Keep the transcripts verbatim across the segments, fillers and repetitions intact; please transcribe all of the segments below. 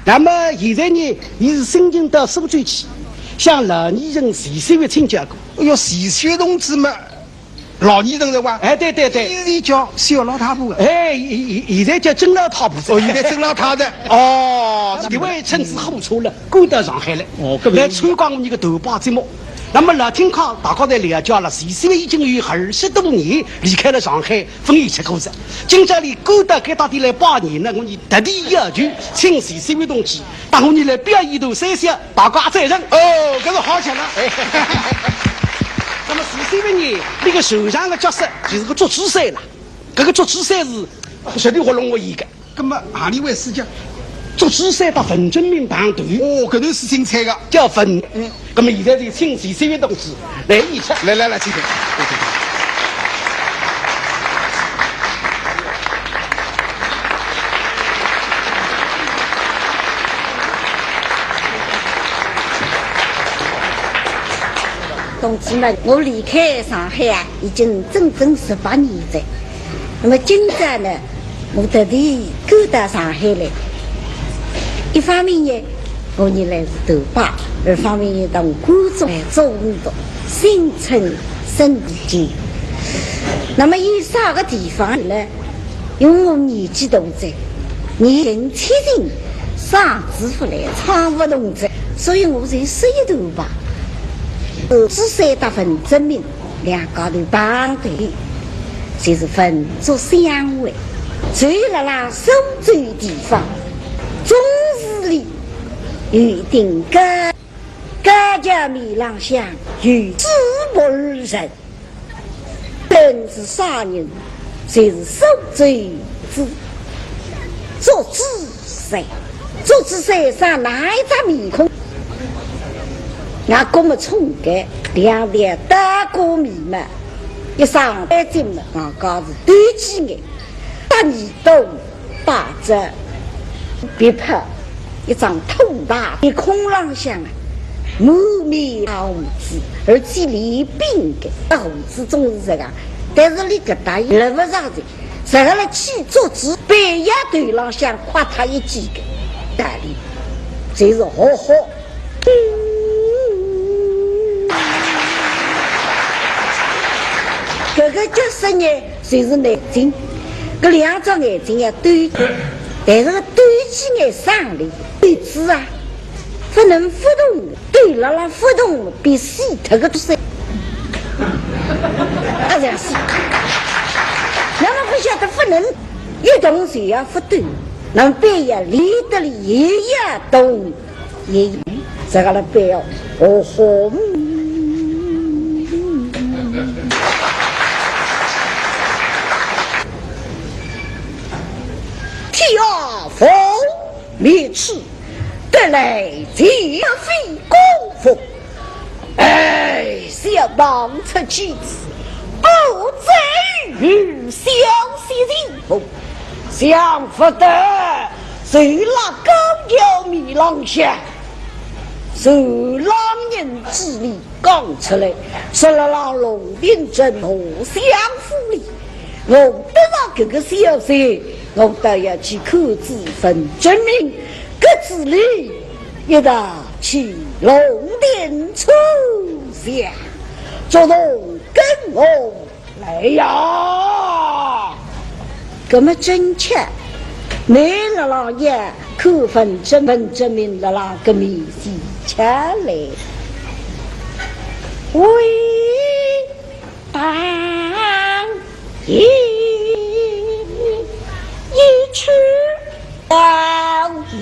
那么现在呢，伊是申请到苏州去，向老艺人钱小月请教过。哎哟，钱小月同志嘛，老艺人了哇？哎，对对对。现在叫小老太婆了。哎，现现现在叫曾老太婆。哦，现在曾老太太。哦，因为趁仔火车了，赶到上海来，哦，搿么来参加我们个头把节目。那么老听客大家侪了解了，钱小月已经有二十多年离开了上海， 朆有出过哉。今朝里赶到该搭点来拜年呢，我伲特地要求请钱小月同志，搭我伲来表演一段三笑，大家再认。哦，搿是好极了。哎。那么钱小月呢，搿个首场个角色就是个捉猪山了。搿个捉猪山是绝对活龙活现个。那么何里回事介？捉猪山搭文征明碰头。哦，搿段是精彩个。叫文，嗯。那么现在就请钱小月同志 来，一起。来来来，请请。同志们，我离开上海啊，已经整整十八年哉。那么今朝呢， 我特地赶到上海来。一方面呢，我伲来是头把，二方面呢，搭观众来做互动，新春盛世。那么有啥个地方呢？因为我年纪大哉，年近七旬，嗓子勿来，唱勿动哉，所以我就说一段吧。呃，之所以搭文征明 两家头碰头，就是文捉相会。就辣辣苏州地方，中市里有一顶高，高架面浪向有几百人，等是啥人？就是苏州之 捉猪山，捉猪山生哪一只面孔？外国么冲个，两条大过眉毛，一双眼睛么，外加是斗鸡眼，大耳朵，大只鼻泡，一张土大面孔浪向啊，满面胡子，而且连鬓个，胡子总是这个，但是伊搿搭也留勿着的。 实梗了去捉猪，板要头浪向挎脱一记个道理，就是学学。搿个角色呢，就是眼睛，搿两只眼睛要对，但是搿对起眼上来，对子啊，勿能勿动。 对，辣辣勿动，比死脱个多噻。啊，这样是。那么勿晓得勿能，一动就要勿对，那么板要立得里也要动，也，这个了板要，哦吼。天啊，佛，灭去。 得来全非功夫。哎，想当初妻子，不在于小媳妇，想不到，就辣高桥面浪向，就狼人之里讲出来，说了让龙庭镇和相府里，我得到这个消息，我倒要去看仔文征明， 各自里一道去龙庭出相，捉弄跟我来呀！搿么真巧，你老老爷看文征，文征明辣辣搿面前来。喂， 当夜一曲，摇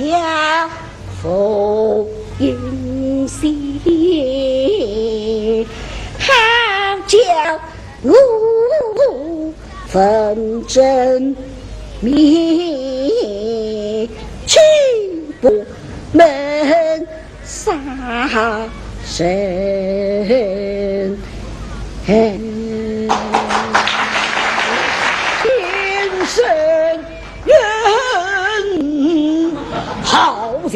摇凤音仙，好叫我文征明去不门 杀人。天生人，好像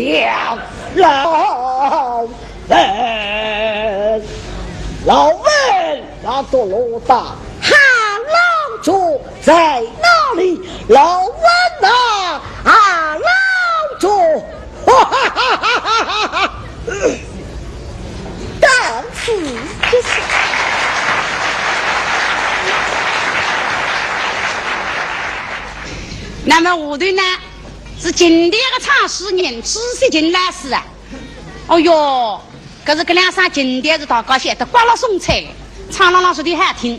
老人。老文，那个老大，哈老祖在哪里？老文啊，哈老祖。到此结束。那么下头呢，是经典的唱诗人朱雪琴老师啊。哦哟，可是搿两声经典是大家晓得，刮辣松脆，唱了老实的好听。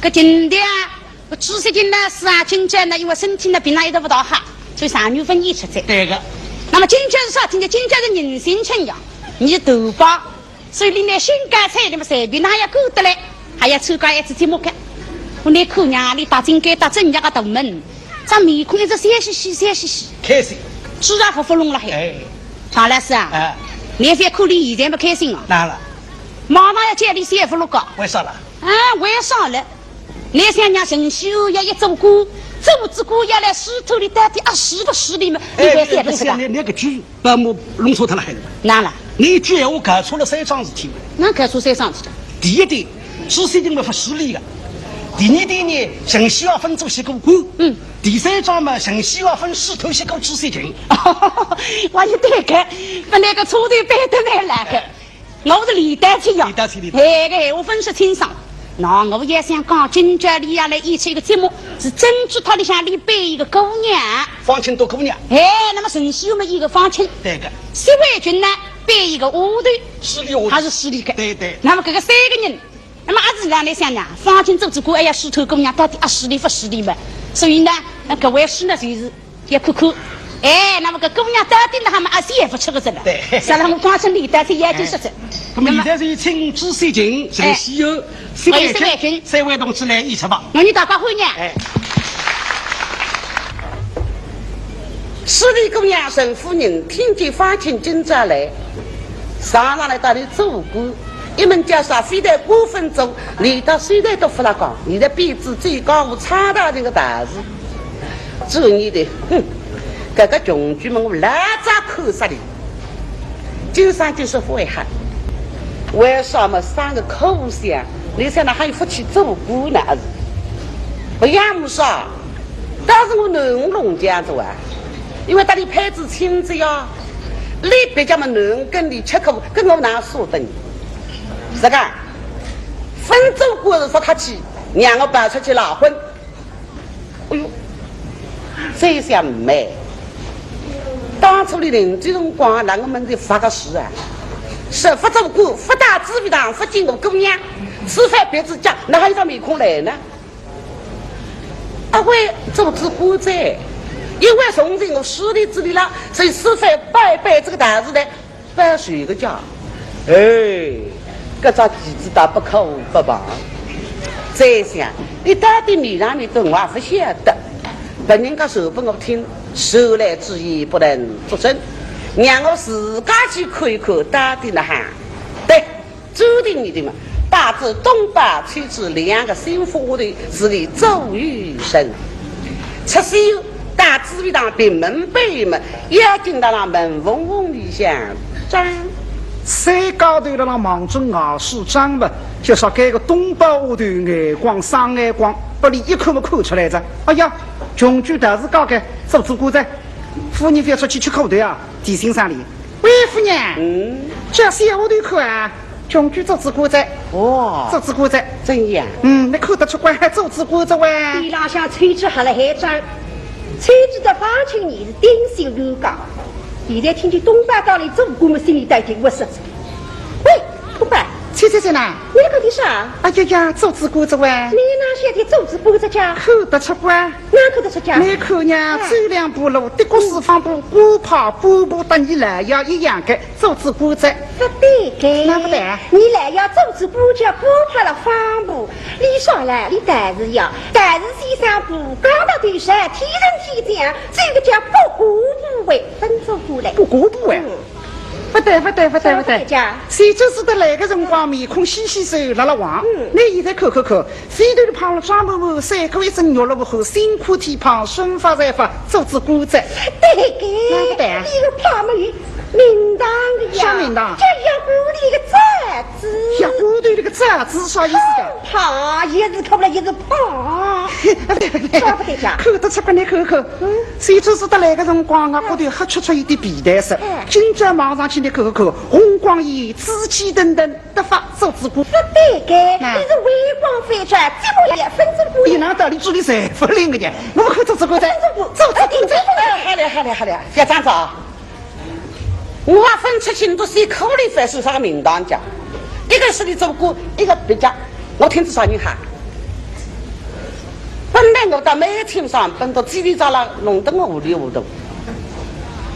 搿经典啊，搿朱雪琴老师啊，今朝呢，因为身体呢，平常一直勿大好，所以三月份演出的。对个。那么今朝是啥体呢？今朝是迎新春呀，你是头把，所以你呢，兴高采烈么随便哪样过得来，还要参加一次节目个。我来看呀，你踏进该踏进人家个大门，这面孔一直笑嘻嘻，笑嘻嘻。开心。朱家福福隆了嘿。哎。常老师啊，哎。你覅看你现在么开心啊，哪了？马上要叫你小福了个。为啥了？啊，为啥了？你想让陈希要一做官，做仔官要来试探你到底啊势不势利嘛？你哎，覅想得是吧？你，你，你个句把我弄错脱了还是吧？哪了？你一句闲话搞错了三桩事体嘛。哪搞错三桩事体？第一点，朱雪琴么勿势利个。第二点呢，陈希要分做些个官。嗯。第三桩嘛，陈希要分试探些个朱雪琴。我也对个，分那个错头背得来了个。哎。 我是李丹青呀。李丹青，李丹青。哎，搿闲话分说清爽。那我也想讲，今朝你要来演出一个节目，是珍珠塔里向你扮一个姑娘。方卿做姑娘。哎，那么陈希嘛一个方卿。对个。薛伟君呢，扮一个丫头。势利丫头。还是势利个。对，对。那么搿个三个人，那么阿是让你想想，方卿做仔官，哎呀，试探姑娘到底啊势利勿势利嘛？所以呢，那搿回书呢，就是 要看看。哎，那么搿姑娘到底哪哈嘛，阿是也勿出个子了。对。实际上我刚才李丹青也就说着。哎，那么现在是请朱雪琴、陈希友、哎，薛伟君三位同志来演出吧。我与大家欢迎。哎。势利姑娘陈夫人听见方卿今朝来，上上来到里做官， 一门叫啥非但官分做，连到手段都勿拉讲，现在变仔最江湖唱道情个道士。做你的，哼，搿个穷鬼么我老早看煞伊。今生今世勿会好，为啥么生个苦相？你想哪哈有福气做官呢？阿是？勿要么啥，但是我囡儿弄僵子啊，因为搭伊配仔亲子呀，伊别家么囡儿跟伊吃苦，跟我哪舍得呢？ 是个，分做官是勿客气，让我跑出去赖婚。哎哟，这下蛮。当初伊临走辰光，让我们是发个誓啊，说勿做官，勿到紫薇堂，勿见我姑娘，此番别仔家，哪哈有张面孔来呢？阿会做仔官哉，因为从前我势利之地了，所以此番拜拜这个道士呢， 勿是个家。哎，搿只棋子打勿可勿防。再想，伊到底面上面对我也勿晓得，别人家说拨我听，说来之言不能作声，让我自家去看一看到底哪哈。对，注定你的嘛，带仔东北去仔两个心腹下头，是你左右人。出手 到紫薇堂屏门背么，要紧到那门缝缝里向张。三家头辣辣望准外势张么，就说该个东北丫头眼光生眼光，拨伊一看么看出来哉。哎呀，穷鬼道士家个做仔官哉，夫人覅出去吃苦头啊，提醒声伊。 喂，夫人，嗯？叫小丫头看啊，穷鬼做仔官哉。哦。做仔官哉。怎样？嗯，你看得出官还做仔官哉喂？地浪向抽纸还辣海张，抽纸的方卿你是顶心有讲。现在听见东北到里做官么，心里带点窝塞。喂，东北，去去去哪？你在干点啥？哎呀呀，做仔官哉喂。你哪晓得做仔官哉家？看得出官。 哪看得出家？你看呀，哎。走两步路，的个四方步，官派步步搭你老爷一样个，做仔官哉。勿对个。哪勿对？你老爷做仔官家，官派了方步，你说了，你道士呀，道士先生步讲到头上，天人天将，这个叫不官不位，勿做官嘞。不官不位？嗯。 勿对，勿对，勿对，勿对。啥勿对家？谁知是得来个辰光，面孔嘻嘻笑，辣辣望。嗯。你现在看看看，飞头里跑了张某某，赛过一阵肉萝卜后，心苦体胖，生发财发，做仔官哉。对个。哪勿对啊？你个胖么有名堂个呀。啥名堂？叫药罐头个罩子。药罐头搿个“怕”字啥意思呀？怕，也是哭了，也是怕。对不对？说不得讲。看得出个，你看看，嗯。谁知是得来个辰光啊，骨头还出出一点皮蛋色。哎。今朝望上去，你看看，红光一紫气腾腾，得法做主顾。不对个，那你是微光飞转，怎么也分不清。伊哪道理做的侪勿灵个呢？我们看做主顾噻，做主顾，做主顾噻。哎，好了，好了，好了，覅张嘴啊。 我也分出清楚是苦力还是啥个名堂家。一个是你做官，一个别家，我听仔啥人喊。本来我到每天上班都叽里喳啦，弄得我糊里糊涂。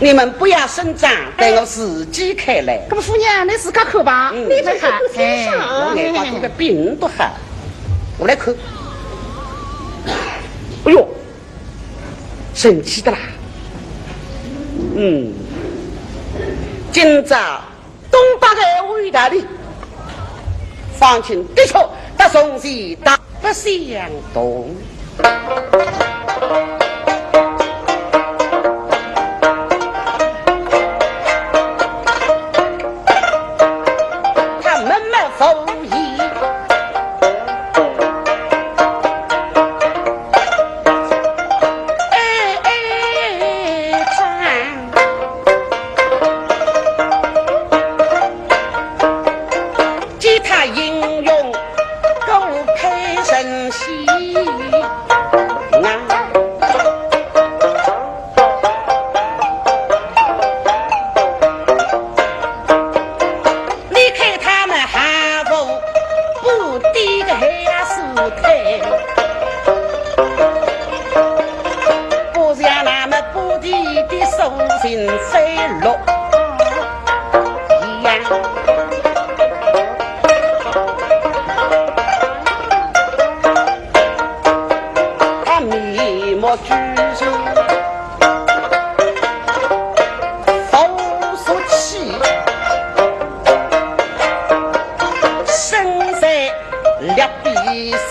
你们不要声张，等我自己开来。搿么夫人，你自家看吧。嗯。你这是不清爽。哎，我眼光中个病都好。我来看。哎哟， 生气的啦。嗯，今朝东北个味道里，方卿的确搭从前大不相同。他们没否认。 哎，哎，唱。吉他吟咏顾佩神仙啊。 你看他们还不不低个还是退，不像那么不低的苏秦飞落一样。他眉目聚首。 无所期，身在两边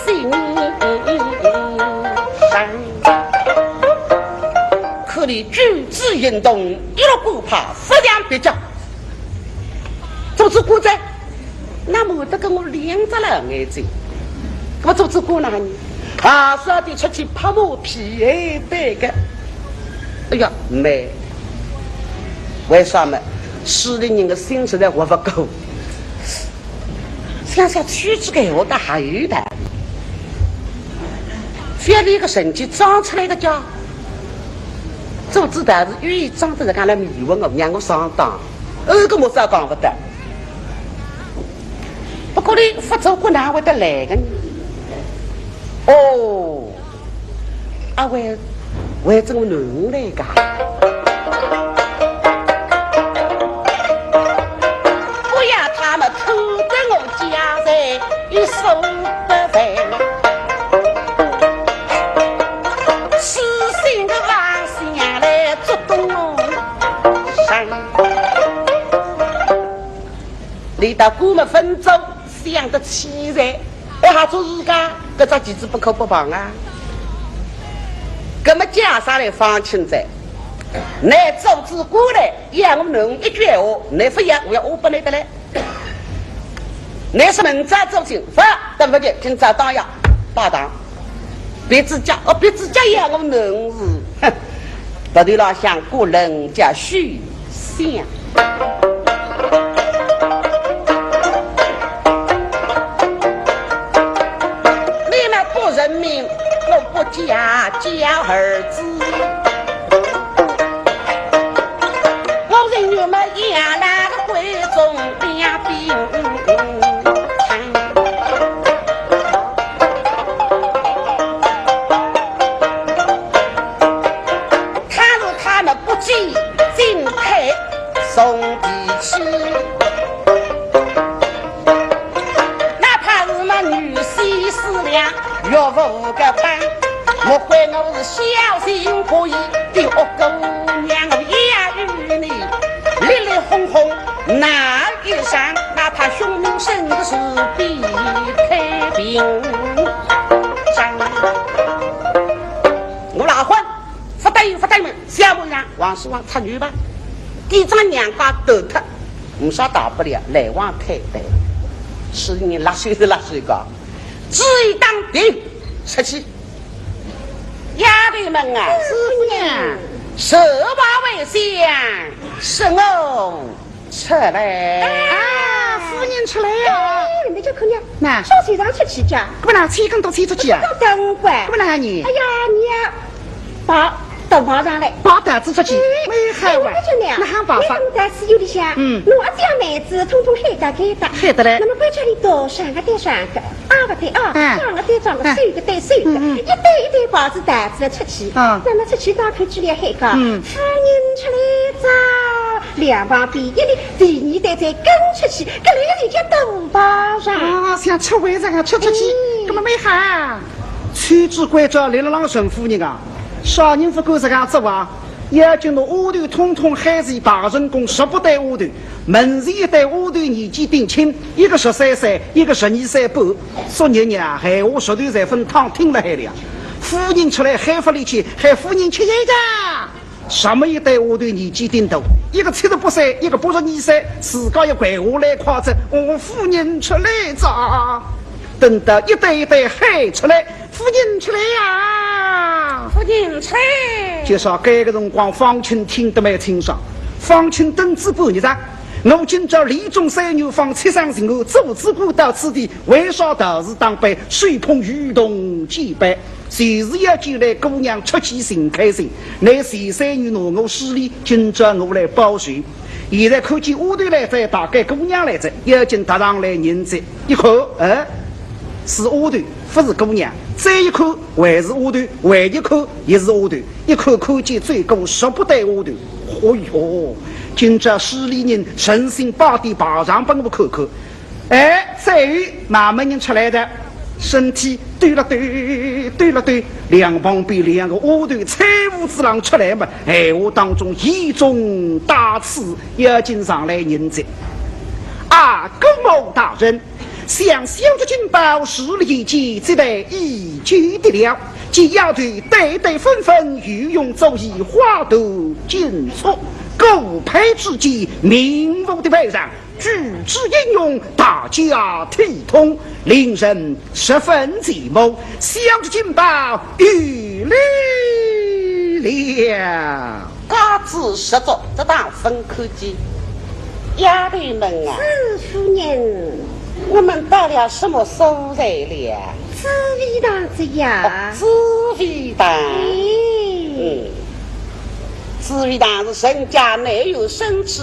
心上。可怜举止行动，一路不怕，不像蹩脚。做主顾哉， 那么会得跟我两只老眼睛，那么做主顾哪呢？啊，说得出去拍马屁哎，对个。哎呀，没。为啥么？势利人的心实在活不过。想想区区个闲话，倒还有道理。覅理个神经装出来个家，做主倒是愿意装得来，讲来迷惑我，让我上当。 呃，搿么啥讲勿得。不过呢，勿做官哪会得来个呢？哦，阿会，会做囡儿来个。不要他们偷得我家财，一手不凡。痴心的妄想来捉弄我。 上。俚搭姑母分走，想得起哉，哎，还做自家，搿只棋子不可不防啊。搿么叫啥来方卿哉？乃做仔官来，要我囡儿一句闲话，乃勿要，我要恶拨你的嘞。 乃是明朝做官，勿等勿及，今朝当夜拜堂。别自家，哦，别自家呀，我能是，哼，鼻头浪向挂人家许仙。你们不认命，我不嫁叫儿子。 我情愿么养那个闺中两边。倘若他们不计进退，从地起。 哪怕是那女婿四两，岳父个班，莫怪我是小心翼翼的恶姑娘，我也与你立立哄哄哪一场，哪怕兄妹生死比太平。我哪哼，勿答应，勿答应，小姑娘，王世王出去吧，给咱娘家断脱。 没啥大不了，来往太太。是你辣手是辣手个，只一当兵出去。丫头们啊，师娘，手把为香，是我出来。啊，夫人出来呀。哎，你这姑娘，那小水上出去家，不然千跟到千出去啊？不要等我。不然你？哎呀，你呀，把 到马上来。把担子出去，哎，没害哇。哎，我讲呢，那还把法？那么在私有里向，嗯，我将妹子统统喊到该搭。喊得来。那么关照里头，上个对上个，二个对二个，哎，双个对双个，哎，三个对三个，嗯嗯，一对一对抱仔担子出去。啊。那么出去到口去里喊个，嗯，夫人出来哉，两旁边一立，第二对再跟出去，搿来个人叫东巴上。啊，像出外人啊，出出去，哎，搿么蛮好啊。 穿仔关照，立勒浪陈夫人啊，啥人勿敢实梗做啊？要紧拿丫头统统喊齐，排成功十八对丫头，门前一对丫头年纪顶轻，一个十三岁，一个十二岁半。昨日呀，闲话舌头侪分烫听勒海了呀。夫人出来喊勿离去，喊夫人吃药呀。 什么一对丫头年纪顶大，一个七十八岁，一个八十二岁，自家要跪下来快哉，我夫人出来哉。等到一对一对喊出来，夫人出来呀！夫人出来。就说搿个辰光，方卿听得蛮清爽。方卿等仔半日哉，我今朝连中三元方七伤情案，做仔官到此地，为啥道士打扮，手捧渔筒简板？ 就是要叫来姑娘出去寻开心，乃前三元拿我势利，今朝我来报仇。现在看见丫头来哉，大概姑娘来哉，要紧踏上来迎接。一看，哎，是丫头，勿是姑娘。再一看，还是丫头，还一看，也是丫头。一看看见最高十八对丫头。哦哟，今朝势利人神行八点爬上帮我看看。 哎，再有，慢慢人出来哉，身体抖了抖，抖了抖，两旁边两个丫头搀扶仔浪出来嘛，闲话当中一种大气，要紧上来迎接。啊，姑母大人，想小侄金宝势利一见，这般已经得了，见丫头对对纷纷，御用作揖花团锦簇，顾盼之间，名副的排场。 举止英勇，大家体统，令人十分羡慕。小侄金宝有礼了。家主十足，这当分看见。丫头们啊，是，夫人。我们到了什么所在了？紫薇堂子呀。哦，紫薇堂。哎。嗯，紫薇堂是人家内有生趣，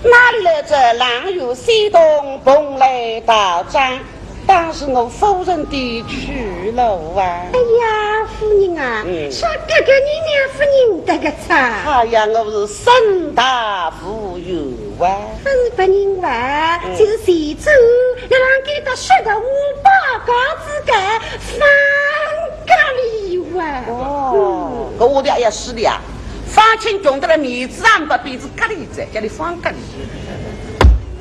哪里来这阆陌仙童蓬莱道长？当是我夫人的去路啊。哎呀，夫人啊，嗯，啥个个你娘夫人得个差？哎呀，我是身大无有啊。不是别人话，嗯，就是前头那让给他说个五八告子个方家里话。哦，嗯，搿我的也是的呀。方卿穷得了面子上不比子 隔离者，叫你放隔离。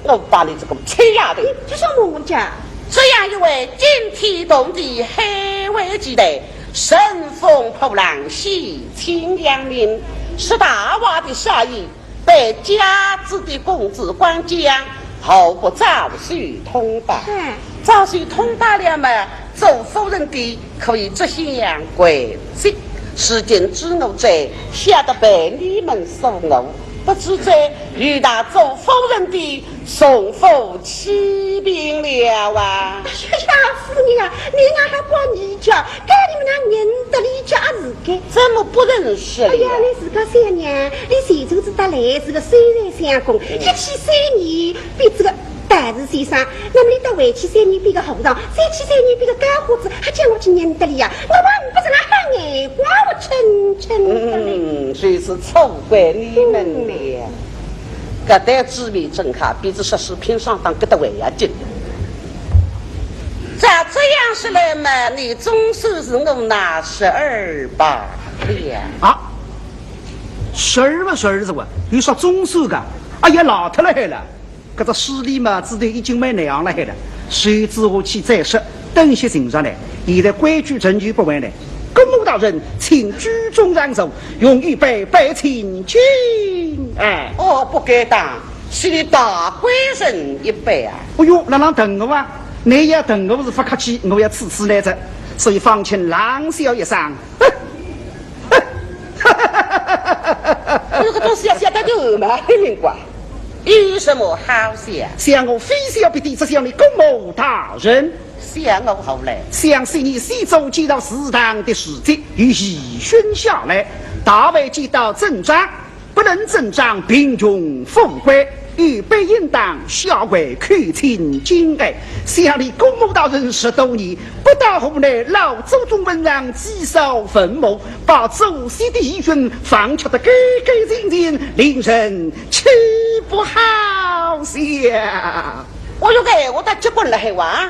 我把你这个臭丫头！你这是么讲？这样一位惊天动地、海外奇才，乘风破浪、洗清扬名，是大话的少爷，被家主的公子官将，何不早些通报？嗯。早些通报了嘛， 做夫人的可以执香跪接，如今知我者，晓得被你们所误，不知者，与他做夫人的重负欺骗了啊！哎呀，夫人啊，你哪还管你家，该你们那认得你家是该？怎么不认识了呀？哎呀，你自家想呢，你前头子搭来是个秀才相公，一去三年，比这个 但是先生，那么你到回去三年比个和尚，再去三年比个高胡子，还叫我去认得你呀？我们不是那好眼光，我真真的嘞。嗯，真是错怪你们了。搿对姊妹真好，比之说是拼上当搿搭还要紧。照这样说来嘛，你总算是我那侄儿罢了。啊，侄儿嘛侄儿是哇，有啥总算个？哎呀，老脱了海了。 搿只势利嘛，子弟已经蛮难行了海了，谁知我去再说，等歇寻上来，现在规矩仍旧不忘呢。姑母大人，请居中让座，用一杯白请进。哎。哦，不敢当，是你大贵人一杯啊。哎哟，哪能等我啊？倷要等我是勿客气，我要处处来哉，所以方卿冷笑一声。哎哟，搿种笑笑得就蛮灵光。有什么好笑？笑我非笑别的，只笑你姑母大人。笑我何来？想昔年先祖建造祠堂的事迹，有遗训下来，大会接到镇长，不论镇长贫穷富贵，有辈应当下跪叩请金安。想你姑母大人十多年不到河南老祖宗坟上祭扫坟墓，把祖先的遗训放却得干干净净，令人气不好笑。哦哟，搿闲话倒结棍了海哇！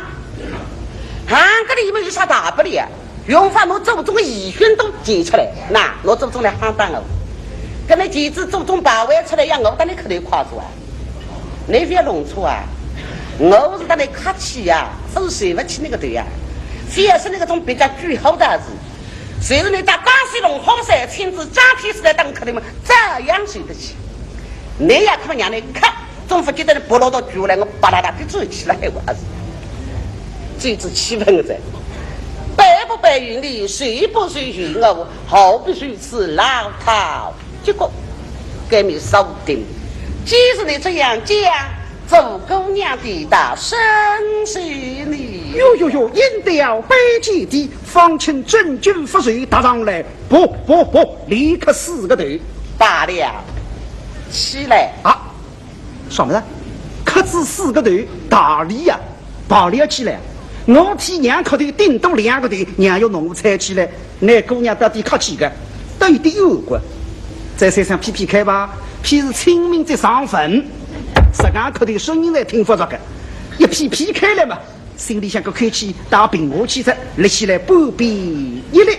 啊，搿里面有啥大不了？用法拿祖宗的遗训都提出来，那拿祖宗来夯当哦。搿么提仔祖宗牌位出来，让我搭倷磕头夸赞啊？倷覅弄错啊！我是搭倷客气呀，勿是受勿起倷个头呀。覅说倷搿种比较巨好的事，就是倷搭江西龙虎山亲自张天师来打磕头嘛，照样受得起。倷要看让倷磕，总勿见得倷拨老道举下来，我巴拉达就走起来，我还是。这次气氛在，背不背于你，谁不谁于我，何必如此老套？结果，该面烧定。既是你这样讲，做姑娘的大生是你。哟哟哟，应调背脊的，方卿真正勿受搭上来，不不不，立刻四个头。罢了，起来。啊，啥物事？磕仔四个头，大礼呀，罢了起来。我替娘磕头顶多两个头，娘要拿我搀起来，那姑娘到底客气个，倒有点冤枉。再想想劈劈开吧，劈是清明节上坟，实梗磕头声音侪听勿着个，一劈劈开来嘛， 心里向个口气倒平和气哉，立起来半边一立。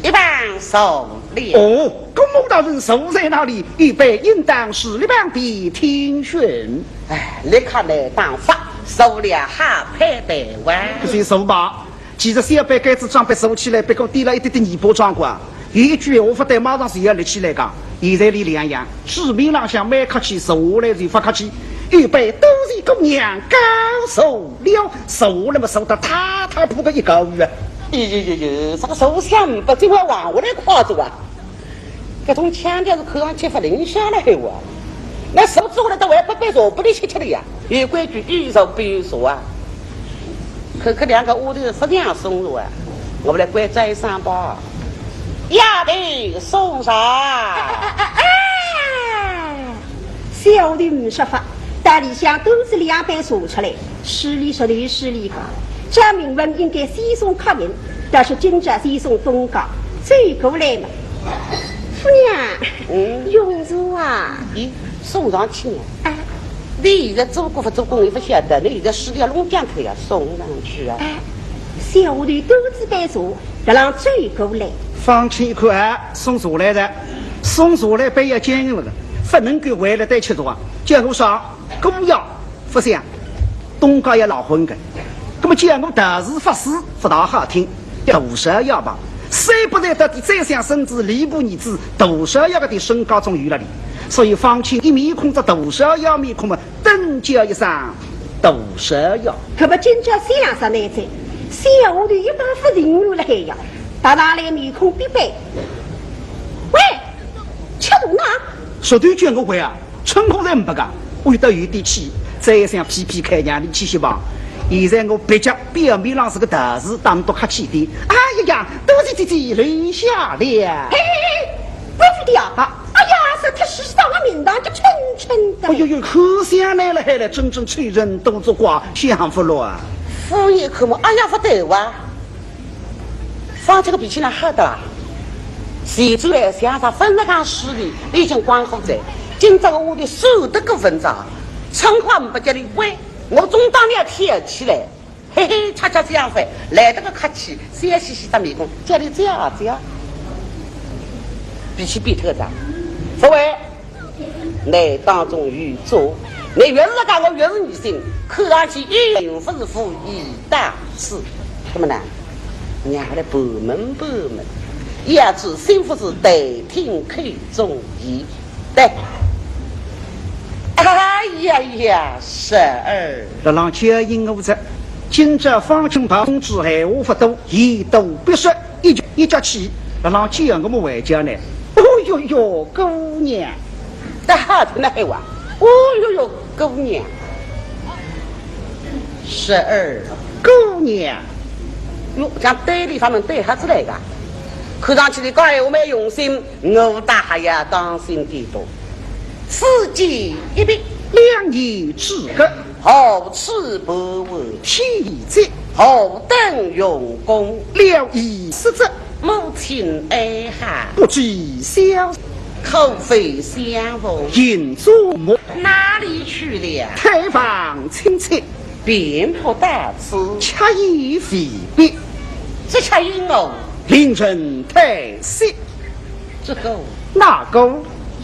一旁坐了。哦，姑母大人坐在那里，有辈应当势立旁边听训。哎，你看来当法，坐了还配得哇。搿是坐吧，其实小辈该只长辈坐起来，不过点了一点点尾巴长过啊。 有一句闲话勿对，马上就要立起来讲。现在俚两样，纸面浪向蛮客气，坐下来就勿客气。有辈多谢姑娘告坐了，坐下来嘛，坐得塌塌铺个一个月。咦咦咦咦，这个坐相不，今晚往下来夸赞啊！搿种腔调是看上去勿灵相了海哇。 那手做了都还不被手不离吃吃的呀，有规矩，有手必有手啊。可可两个屋头是这样送入啊，我们来关照一声吧。丫头送茶。小弟没说法，但里向都是两杯茶出来，势利说的势利讲，这明文应该先送客人，但是今朝先送东家，走过来嘛。夫人，嗯？用茶啊。咦， 送上去呢。哎，你现在做过勿做过，我勿晓得。你现在势利弄僵脱呀，送上去啊。哎，小弟端仔杯茶，让人走过来。方卿一看，哎，送茶来哉，送茶来杯要坚硬了个，勿能够回来再吃茶啊。结果啥？姑爷勿响，东家要赖婚个。那么叫我道士法师勿大好听，大少爷吧。 算勿得到底宰相孙子吏部儿子，大少爷搿点身价总有了哩。所以方卿一面孔着大少爷面孔嘛，顿叫一声大少爷。搿么今朝想啥呢？这小弟一把勿情愿了海呀，踏上来面孔必白。喂，吃茶呢？说对叫我喂啊？ 春空侪没个，我有得有点气，再想劈劈开让你去歇吧。现在我毕竟表面上是个道士，当多客气点。哎呀呀，多谢姐姐留下了。嘿嘿嘿，不是的呀。啊。哎呀，是他是当我面上就春春的。哎呦呦，可想来了，还来真正吹人都做怪，想不落啊。夫人一看嘛，哎呀，不对哇。 方卿个脾气哪哼好得啦？前转来想啥，勿是讲势利，已经光火哉。今朝个屋里守得个文章，春花勿叫你喂，我总当你要跳起来，嘿嘿，恰恰相反，来得个客气，笑嘻嘻只面孔，叫你这样子呀，脾气变脱哉。勿喂， 乃当中有错，乃越是讲我越是疑心，看上去一定勿是无意大事。那么呢，让我来盘问盘问，要知心腹事，但听口中言。对。哎呀呀，侄儿。辣浪叫应我哉，今朝方卿碰着闲话勿多，言多必失，一脚一脚气，辣浪叫我么回家呢。哦哟哟，姑娘，大人那闲话，哦哟哟，姑娘，侄儿，姑娘，哟，像对立法门对下子来个，看上去你讲闲话蛮用心，我大还要当心点多。此地一别，两年之隔。 何处不问天际，何等用功？了已失职，母亲哀号，不知小，可否相扶？银珠木，哪里去了？探望亲戚，并不到此，却已未必，这却因我，令人叹息。这个，那个，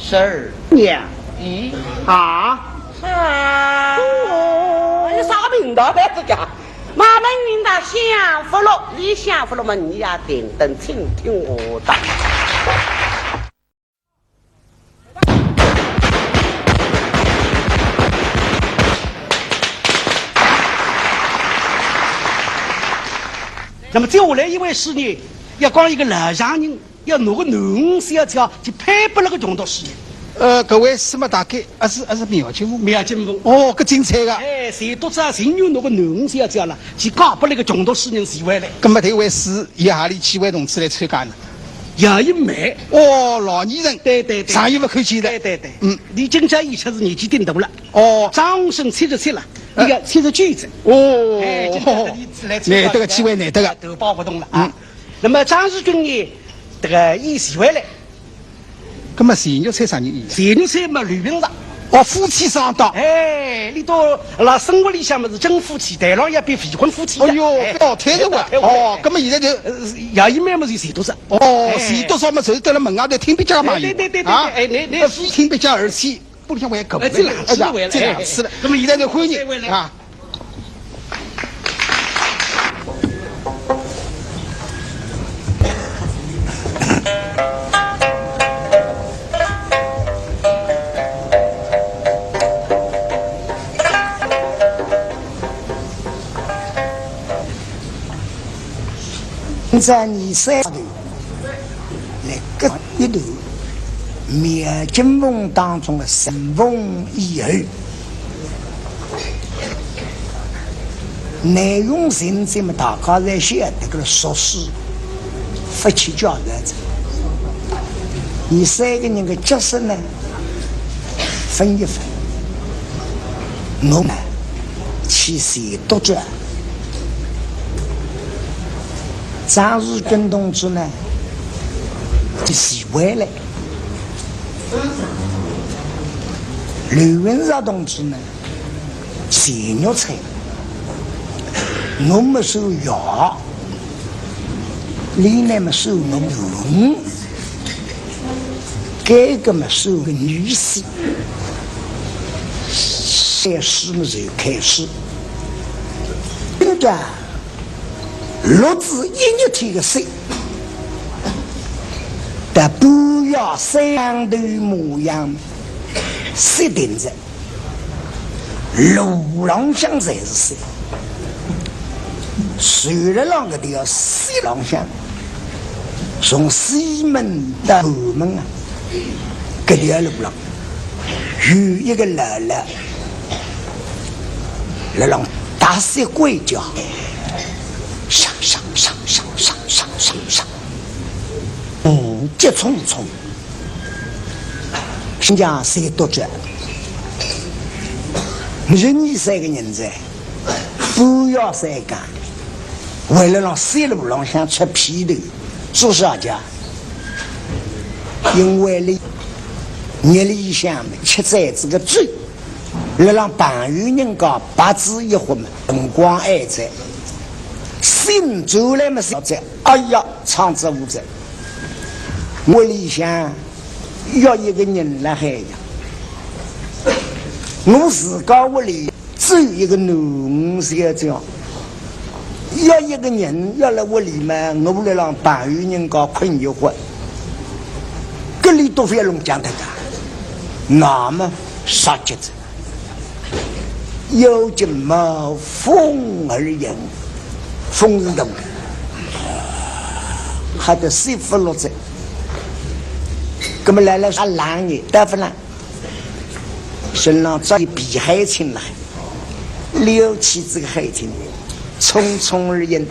侄儿，娘，咦，啊。 啊，有啥名堂来这家？马门云大享福了，你享福了嘛，你也定等听听我的。那么接下来一回书呢，要讲一个老丈人， 要拿个囡儿小姐去配拨那个穷读书人。呃，搿回书么大概还是，还是苗金凤。苗金凤。哦，搿精彩个。哎，钱笃笤情愿拿个囡儿小姐了，去嫁拨那个穷读书人徐惠兰。搿么迭回书，伊何里几位同志来参加呢？杨一梅。哦，老艺人。对对对。长远勿看见的。对对对。嗯。你今朝伊确实年纪顶大了。哦。张荣升七十七了，呃。伊个七十九岁。哦。哎，今朝特地来参加。难得个机会，难得个。头摆勿动了啊。嗯。 那么张世钧呢，这个伊徐惠兰。搿么钱玉琛啥人演？钱玉琛嘛，刘云石。哦，夫妻双档。哎，伊笃辣生活里向嘛是真夫妻，台浪也比离婚夫妻呀。哎哟，哎，哦，太太啊。哦，搿么现在就，呃，杨一梅嘛是钱笃笤。哦，哎。钱笃笤嘛，就是蹲辣门外头听壁脚嘛有。哎，对对对对对，啊，哎，那，那，呃，听壁脚而且 屋里向还有狗，哎，这两次回来，哎，这两次了。哎，哎。那么现在就欢迎，再回来。啊。现在你三个头，来个一头。 苗金凤当中的陈凤以后，内容情节么大家侪晓得个了，熟识，勿去交代哉。伊三个人的角色呢，分一分。我呢，去写读者。张世钧同志呢，去徐惠兰。 刘云石同志呢，钱玉琛，我么算爷，俚呢么算我囡，搿个么算个女婿。开始么就开始，真个 六至一日天个雪，搭半夜山头模样，雪停哉，路浪向侪是雪。坐辣浪搿条雪浪向，从西门到后门啊，搿条路浪有一个老老 辣浪踏雪槐笤，上上上上上上上上，嗯，急匆匆。人家侪读者，没有你三个人哉，半夜三更，为了让雪路浪向出披头，做啥家？因为哩，日里向吃斋子个酒， 辣浪朋友人家白子一喝嘛，辰光还在，醒转来嘛，晓得，哎呀，闯子祸哉。屋里向要一个人辣海呀。我自家屋里只有一个囡儿小姐，要一个人要辣屋里嘛，我辣浪朋友人家困一觉，搿里都覅弄僵脱个，那么杀急哉。有劲冒风而行，风是大个，吓得四勿六只。那么来了啥冷呢？大勿冷，身上着一皮海青来，撩起这个海青，匆匆而行。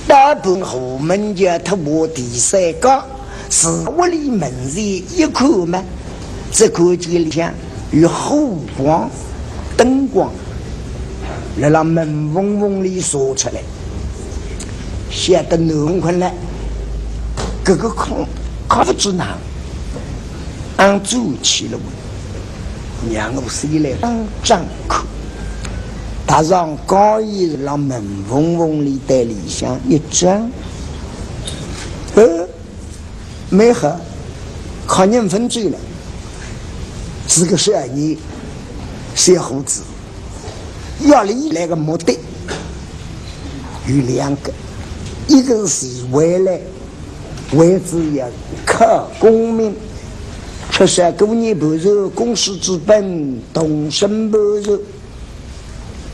到半后门前踏过第三街，是屋里门前一看嘛，只看见里向有火光、灯光，辣辣门缝缝里射出来，吓得囡儿困了，搿个困，困勿住呢，俺转去了喂，让我先来张张看。踏上高椅，辣门缝缝里对里向一张，呃，蛮好，看人分走了，是个少年，小伙子。要伊来个目的有两个，一个是为了，为之要考功名，缺少过年盘缠，公事之本，动身盘缠。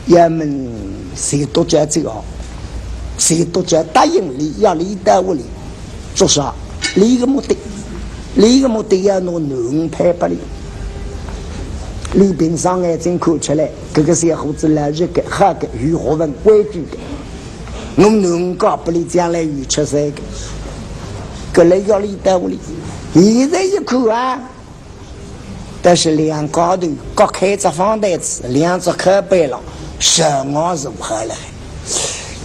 要么是读者这个，是读者答应伊，要伊到屋里做啥？伊个目的，伊个目的要拿囡儿配拨伊。伊平常眼睛看出来，搿个小伙子老实个、好个、有学问、规矩个。我囡儿嫁拨伊，将来有出息个。搿来要伊到屋里，现在一看啊，但是两家头各开只方台子，两只靠背了，实梗是勿好了。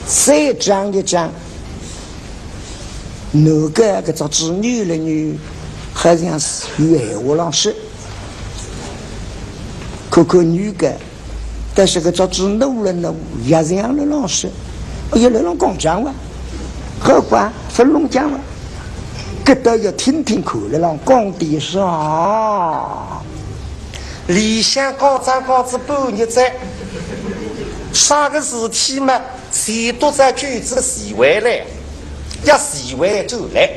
再张一张，男个搿只嘴扭了扭，好像是有闲话浪说。看看女个，但是搿只嘴努了努，也像辣浪说。哎呀，辣浪讲闲话，好怪勿弄讲话，搿倒要听听看，辣浪讲点啥。里向讲讲讲仔半日哉，啥个事体嘛？钱笃笤救仔个徐惠兰，要徐惠兰转来。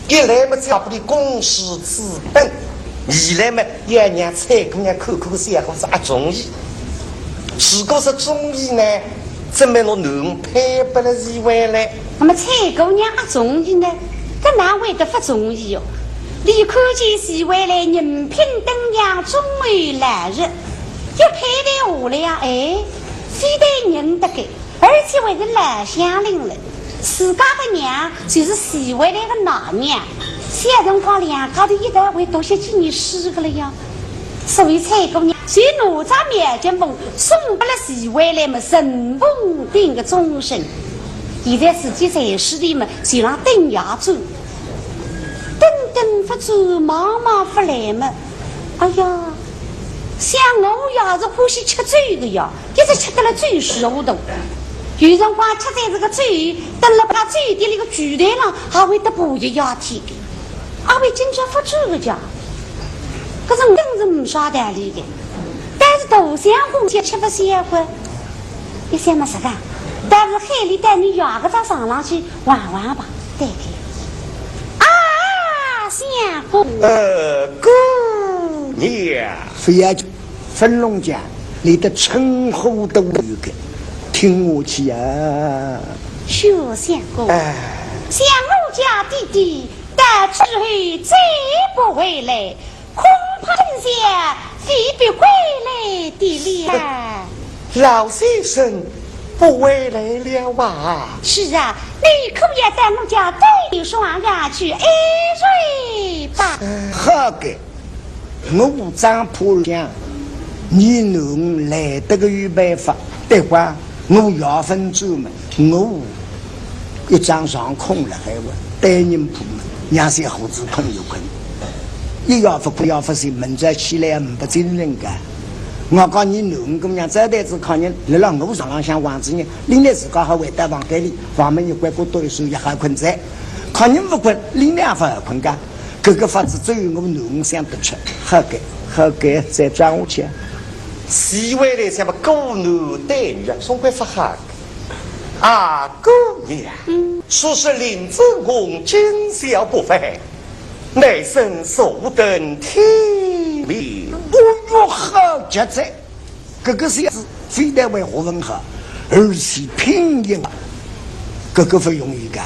一来嘛，只要拨伊公事之本；二来嘛，要让采萍姑娘看看搿小伙子阿中意。如果是中意呢，怎么拿囡儿配拨了徐惠兰？那么采萍姑娘阿中意呢？搿哪会得勿中意哟？伊看见徐惠兰人品登样，忠厚老实，一配对下来呀，哎，非但认得个， 而且还是老乡邻了。自家个娘就是徐惠兰个奶娘，小辰光两家头一道还读些几年书个了呀。所以采萍姑娘就拿只描金凤送拨了徐惠兰么，顺风等个终身。现在自己在世里么，就让等爷转，等等勿转，望望勿来么，哎呀，想我也是欢喜吃酒个呀。 一直吃得了醉糊涂。有辰光吃醉仔个酒，蹲辣搿酒店里个柜台浪，还会得爬一夜天个，还会经常发酒个家。搿种人是没啥道理个。但是大相公就吃勿消个，一想么实梗，但是海里带你爷搿只床浪去 玩玩吧，对个。啊，相公。呃，姑娘。覅讲，分弄僵，连个称呼都有个，听下去啊。许相公，哎。想我家弟弟到之后再不回来， 恐怕今宵非必归来的了。老先生不回来了啊？是啊，你可要到我家对双下去一睡吧。好个，我张婆讲，你囡儿来得个有办法，对吧？ 我要分转么，我一张床空了海哇，单人铺么，让小伙子困一困。一夜勿困夜勿醒，明朝起来也没精神个。我讲你囡儿姑娘招待仔客人，辣辣我床浪向横仔呢，另外自家好回到房间里，房门一关，过多一宿也好困哉。客人勿困，另外也勿好困个。搿个法子只有我囡儿想得出。好个，好个，再讲下去啊。 徐惠兰想么顾男待女啊，总归勿好个。啊，姑娘，嗯。说是林子文今宵不返，乃生坐等天明。哎哟，好极哉，搿个小子非但会学问好，而且品行啊，搿个勿容易个。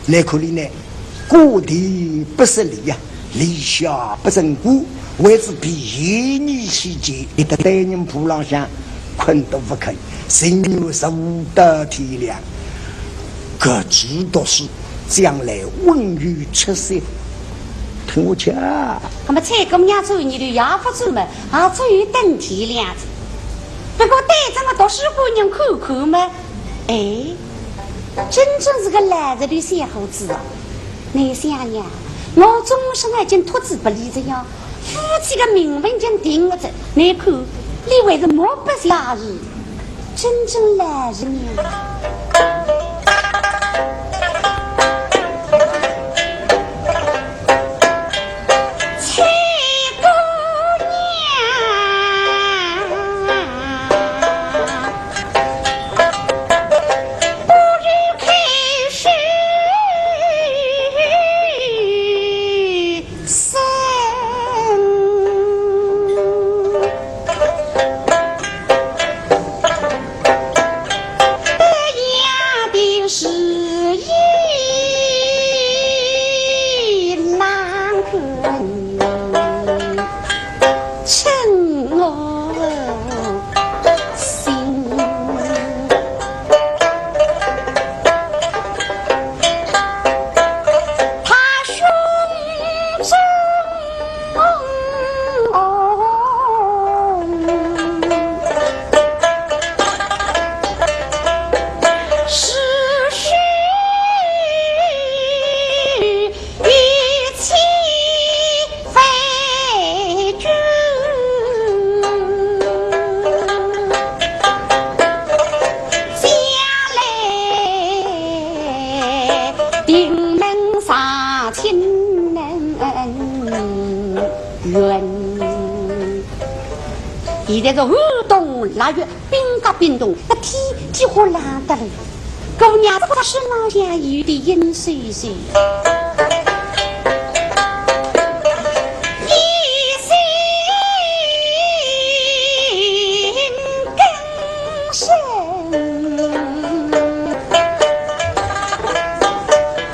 来看俚呢，家庭不失礼呀，立下不正规，为仔避嫌疑起见，一个单人铺浪向困都勿肯，情愿坐到天亮。搿只读书，将来稳有出息。听我讲。那么采萍姑娘转念头也勿转么，也只有等天亮哉。不过对这么读书官人看看么，哎，真正是个老实头小伙子啊。倷想呀，我终身已经托仔拨俚哉呀，夫妻个名分已经定了哉，倷看，俚还是目不斜视，真正老实呢。采萍姑娘，不如开书生。 这样的事也难成，趁我心。他胸中 是一气非君，将来定能上青云。 现在是寒冬腊月，冰甲冰冻，那天天火冷得嘞。姑娘，这个身浪向有点阴森森。一心更深，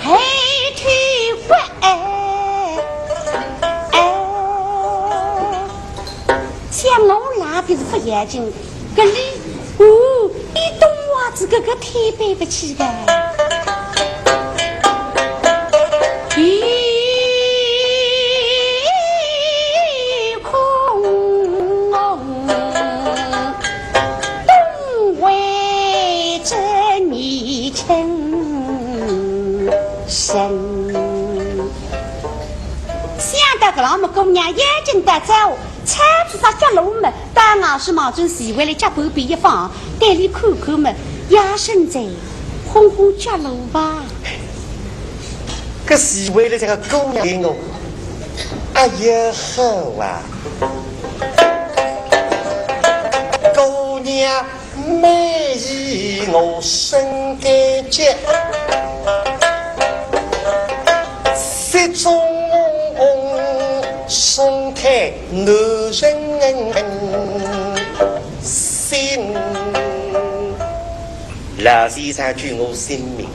黑头发 哎，哎，像我那边是不要紧，搿里，哦，一冬袜子搿个忒背不起个。一空 冬为这泥青深。想到搿浪么，姑娘眼睛打早，搀仔只脚篓么，到外势望准徐惠兰脚旁边一放，对俚看看么，夜深哉，烘烘脚篓吧。搿徐惠兰这个姑娘对我，哎呀，好啊！ 姑娘美丽我深感激，雪中红红，松开男人心。老先生救我性命，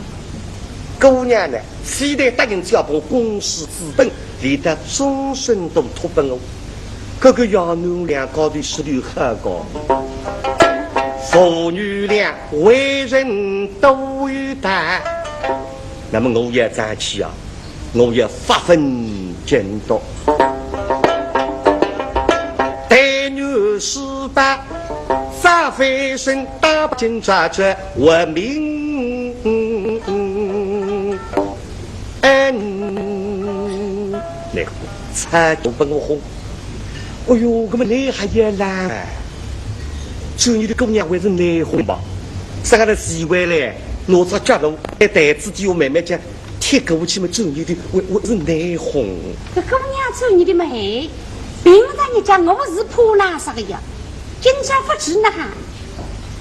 姑娘呢，非但答应只要拨我公事资本，连带终身都托拨我。 搿个爷囡两家头是有好个，父女俩为人都有道。那么我也争气啊，我也发奋进取。待女是吧，发挥身打把警察这我命。 嗯，那个，才都拨我哄。哎哟，搿么倷还要啦？做你的姑娘还是倷哄吧？啥个了，徐惠兰，拿只脚篓，拿台子底下慢慢叫，踢过去么，做你的，还，还是倷哄。搿姑娘做你的么嘿，平常日脚我是怕哪啥个呀？ 今朝勿知哪哈，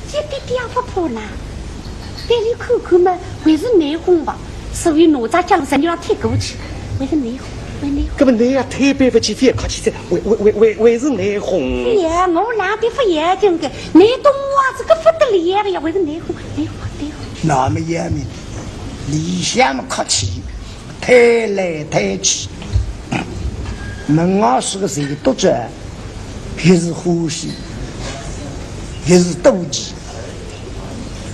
一点点也勿怕啦。对俚看看么，还是倷哄吧，所以拿只脚篓向浪踢过去，还是倷哄。搿么倷也推扳勿起，覅客气哉，为为为为为是倷哄。覅，我哪哼勿要紧个，倷懂我这个勿得了个呀，为是倷哄，倷哄，倷哄。那么也明，里向么客气，推来推去，门外是个谁都知，越是欢喜，越是妒忌。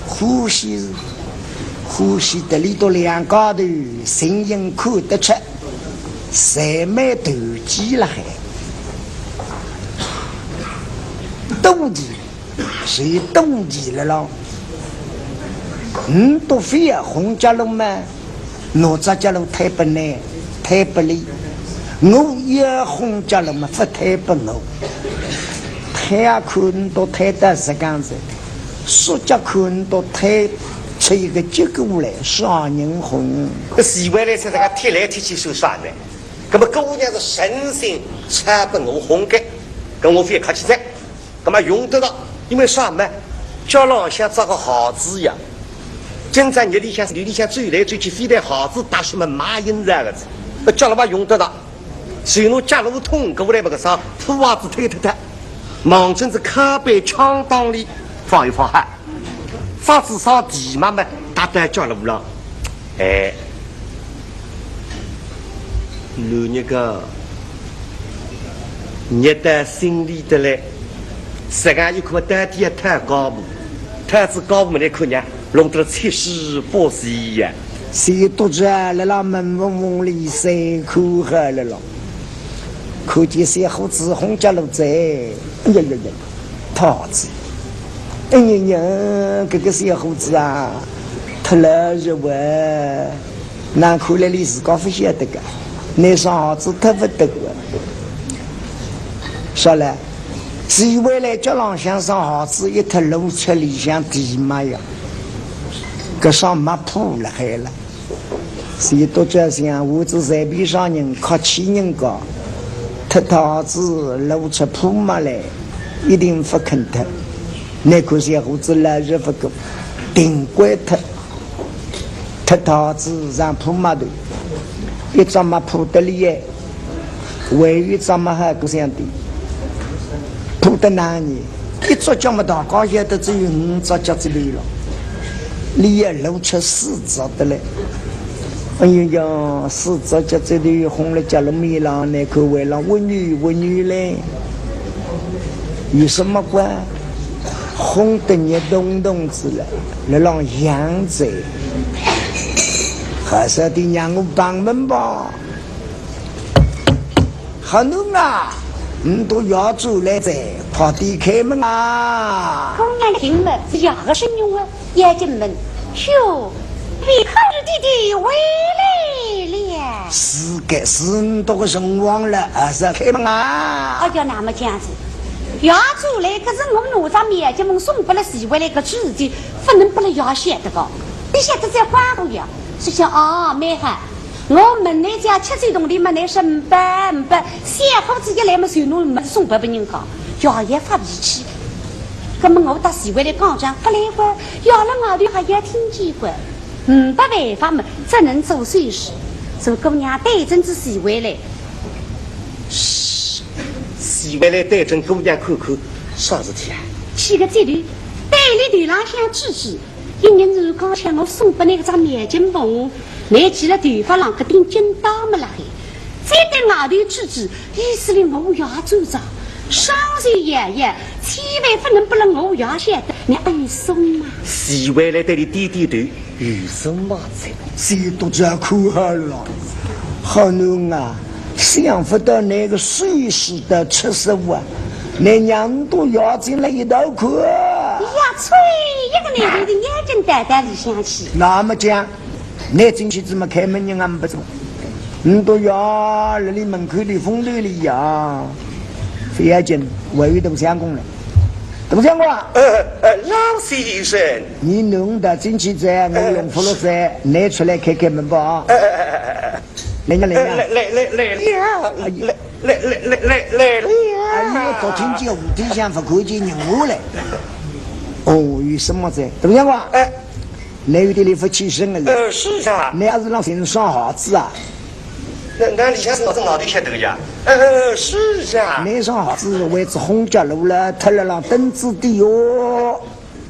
欢喜，欢喜得里头两家头，形影看得出，侪蛮投机了海。妒忌，是妒忌了咯。嗯，都非要红家龙嘛， 哪只家龙推拨倷，推拨俚？我也红家龙嘛，勿推拨我。推也看倷都推得实梗子，说家看倷都推出一个结果来，啥人红？搿徐惠兰在搿个贴来贴去算啥呢？搿么姑娘是诚心想拨我红个，搿我覅客气哉。 搿么用得着，因为啥么？脚浪向着个鞋子呀。今朝日里向，日里向走来走去，非但鞋子踏出门马印着个子，搿脚了嘛用得着。随侬脚路痛过来，搿个啥，破鞋子推脱脱，望准仔靠背枪档里放一放哈。 发仔啥地嘛么，踏到脚路浪。哎，男人个，热到心里头来，自家一看到底要讨家婆，讨仔家婆么，倷看呀，弄得了七十八岁呀。谁都知道，辣辣门缝缝里三看好了咯。 看见小伙子红脚路哉，哎呀呀呀，太子，哎呀呀，搿个小伙子啊，忒老实哇，哪看来俚自家勿晓得个，拿双鞋子忒勿得个。说了，徐惠兰脚浪向双鞋子一脱，露出里向地嘛呀，搿双没铺辣海了。 谁都知想，我只随便啥人，客气人家，脱脱鞋子露出铺嘛来，一定勿肯脱。倷看小伙子老实勿过，顶规脱，脱脱鞋子上铺嘛头，一只嘛铺得里哎， 还有一只嘛还不像的，铺得难呢，一只脚嘛大概也得只有五只脚趾头了，里也露出四只的嘞。哎呀呀，四只脚趾头红了脚了面浪，倷看为了温柔温柔嘞，有什么关？红得热咚咚子了，辣浪痒哉。还是得让我帮忙吧。 好囡啊，你都要出来哉，快点开门啊！姑娘进门，是爷个声音啊，要进门。哟，你好，弟弟回来了。是个，是你多个辰光了，还是开门啊？哎呀，那么这样子，爷出来，可是我拿只面巾送拨了徐惠兰个主子，不能拨了爷晓得个。你晓得再管我呀？是讲啊，蛮好。 我问倷家吃酒同里么，倷说唔拨唔拨，小伙子一来么，就拿么送拨别人家，爷也发脾气。那么我搭徐惠兰讲讲，勿来个，爷辣外头还要听见个，没办法么，只能做手势。做姑娘对准仔徐惠兰，嘘，徐惠兰对准姑娘看看，啥事体啊？起个嘴头，对俚头浪向指指。 一日日刚才我送拨倷搿只面巾布，倷记了头发浪搿顶巾带么辣海，再对外头指指，意思里我爷做账，双手摇摇，千万勿能拨了我爷晓得，倷暗送嘛。徐惠兰对俚点点头，有什么哉？谁都只要看好了，好囡啊，想勿到倷个手势得出手啊，倷娘都要进来一道看。 呀，吹一个男人的眼睛戴到里向去。那么讲，倷进去怎么开门人啊？不怎么，你都要辣里门口里风头里呀，勿要紧，我有东相公了。东相公啊，呃，呃，老先生。你弄得进去哉，我弄服了哉，倷出来开开门吧啊。呃，呃，呃，呃，来呀，来呀。呃，来，来，来，来，哎呀。来，来，来，来，来，来了。哎呀，都听见屋里向勿看见人物嘞。哦，有什么哉？东相公啊，哎。倷有点力勿起身了。呃，是啊。倷还是让先生上好子啊？那，那里向是我是外头晓得个呀。呃，是啊。那双鞋子为仔红脚路了，脱了浪凳子的哟。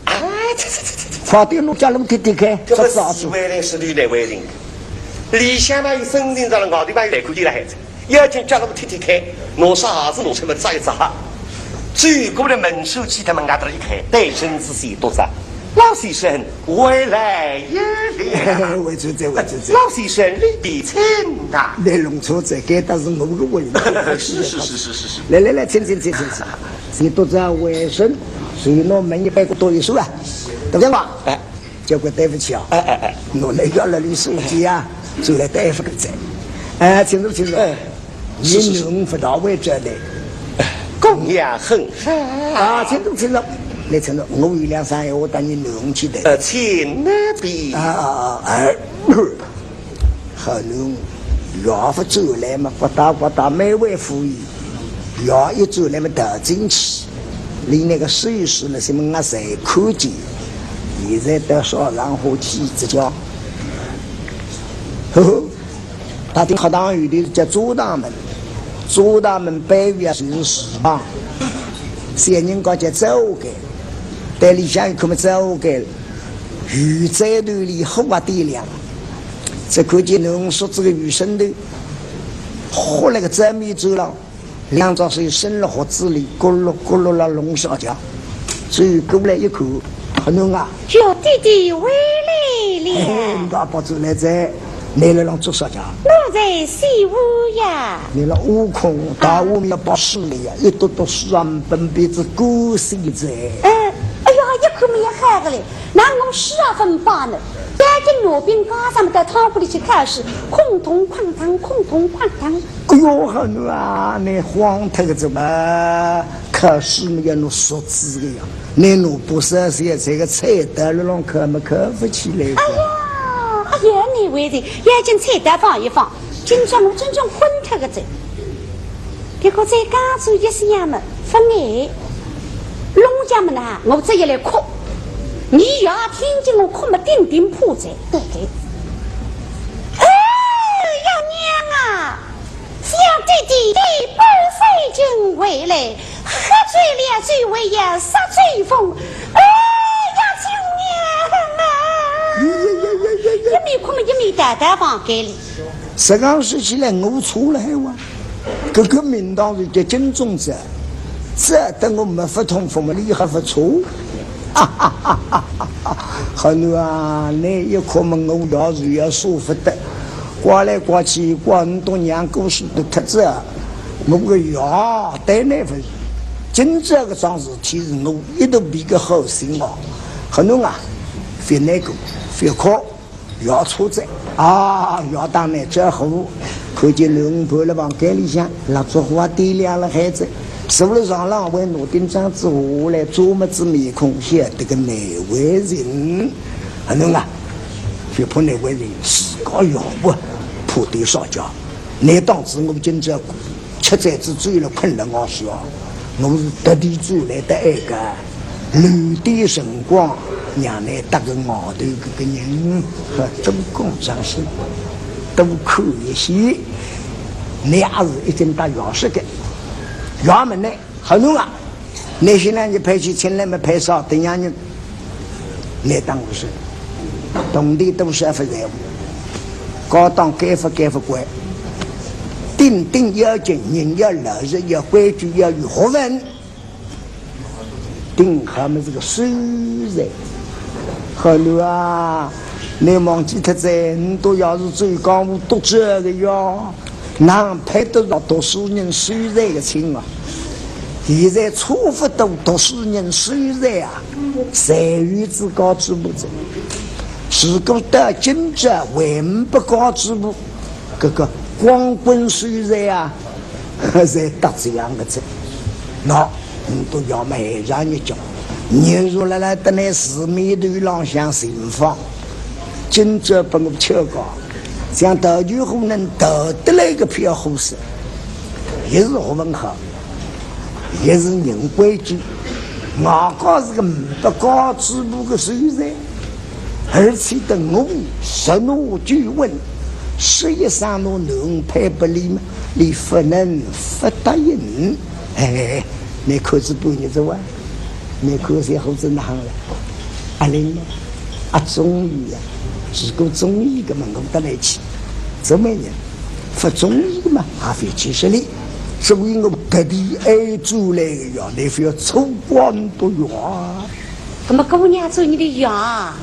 啊，这，这，这，这，这。快点拿脚路踢踢看，这个是啥子？是外头是里头外头。里向嘛有森林，到了外头嘛有来看见了孩子。要紧脚路踢踢看，拿啥子拿出来扎一扎。走过了门首去，他们外头一看，对身子是多扎。老先生， 回来也了。回转哉，回转哉。老先生，你的请呐。你弄错哉，该搭是我个位置。是，是，是，是，是，是。来，来，来，请，请，请，请，请。你都在卫生，所以拿门一背过多一手啊，对不对嘛？哎。结果对不起啊，哎，哎，哎。我来要了你手机啊，就来对付个哉。哎，请坐，请坐。哎。 你囡儿勿大会做的。供养很好。啊，请坐，请坐。来，请坐，我有两三闲话搭你囡儿去谈。呃，请那边。啊，啊，啊，哎，好囡儿，爷勿转来嘛，呱嗒呱嗒，蛮会敷衍。爷一转来嘛，逃进去。你那个手势呢，什么我侪看见。现在到少上火气之交。呵呵。 大厅客堂后头是叫坐堂门，坐堂门背后啊就是厨房。小人家叫灶间，对里向一看么灶间，油灶头里火啊点亮，只看见囡儿梳仔个油绳头，豁辣个灶面走廊。 两只手伸了盒子里，咕噜咕噜啦弄小脚。走过来一看，好囡啊。小弟弟回来了。哎，你大伯转来哉，你辣浪做啥家？我在洗碗呀。你辣挖空，大碗面要包水里呀，一笃笃水啊，分鼻子干死哉。嗯，哎呀，一口没有好个嘞，那我水啊分饱呢。赶紧拿瓶加上到汤锅里去开水，哐咚哐当，哐咚哐当。 哎哟，好囡啊，你慌脱个怎么？考试么要拿熟子个呀，你拿不少些这个菜单了，弄看么看不起来个。哎呀，哎呀，你为的，要紧菜单放一放，今朝我真正昏脱个哉。不过再讲究一些样么，分哎，弄家么呢，我这一来哭，你要听见我哭么，顶顶破哉。对对。哎呀，娘啊！ 小弟弟，你不费劲回来，喝醉了酒还要耍酒疯。哎呀，救命啊！一面哭么一面逃到房间里。实梗说起来，我错了海哇，搿个名堂是叫金钟罩，只要等我没法痛风么，你还勿错。 好囡啊，你一哭么我爷就要舍勿得，怪来怪去，怪你笃娘过世脱仔，我个爷对你勿是。今朝搿桩事体是我一头皮个好心哦。好囡啊，覅难过，覅哭。 爷错哉啊，爷当年最好，看见囡儿抱辣房间里向，蜡烛火点亮了孩子，坐辣床浪还拿顶帐子下来，遮么仔面孔，晓得个难为情。啊，囡啊，覅怕难为情，自家爷勿怕点啥家。你当仔我今朝 吃仔仔醉了，困了我说，我是特地转来的哀家，留点辰光，让你搭个外头搿个人好多讲讲心，多看一些。你也是已经到爷说个，爷问呢，好囡啊，你现在你派去请来么派啥等样人？ 你当我是铜钿多少勿在乎，高档该勿该勿管，顶顶要紧，人要老实，要规矩，要有学问。顶好么是个收入。好了啊，你忘记脱哉，你笃爷是最江湖读者的哟。 哪配得上读书人收入个亲啊？现在差勿多读书人收入啊，侪有仔家主婆哉。如果到今朝还勿家主婆，搿个光棍收入啊，侪搭仔样个哉。喏，你笃爷么还让你讲，你若辣辣等辣市面头浪向寻访，今朝拨我吃个 像逃九虎能逃得来个票货色，也是学问好，也是人规矩，外加是个勿家主婆个收入，而且等我十拿九稳，说一声我囡儿配拨俚嘛，俚勿能勿答应。哎，倷看仔半日哉哇，倷看小伙子哪哼了？阿灵呢？阿中意啊，如果中意个嘛，我搭倷去。做媒人，勿中意个嘛，也覅去说俚。所以我特地挨转来个呀，倷覅错过倷个缘啊。 那么姑娘做你的呀，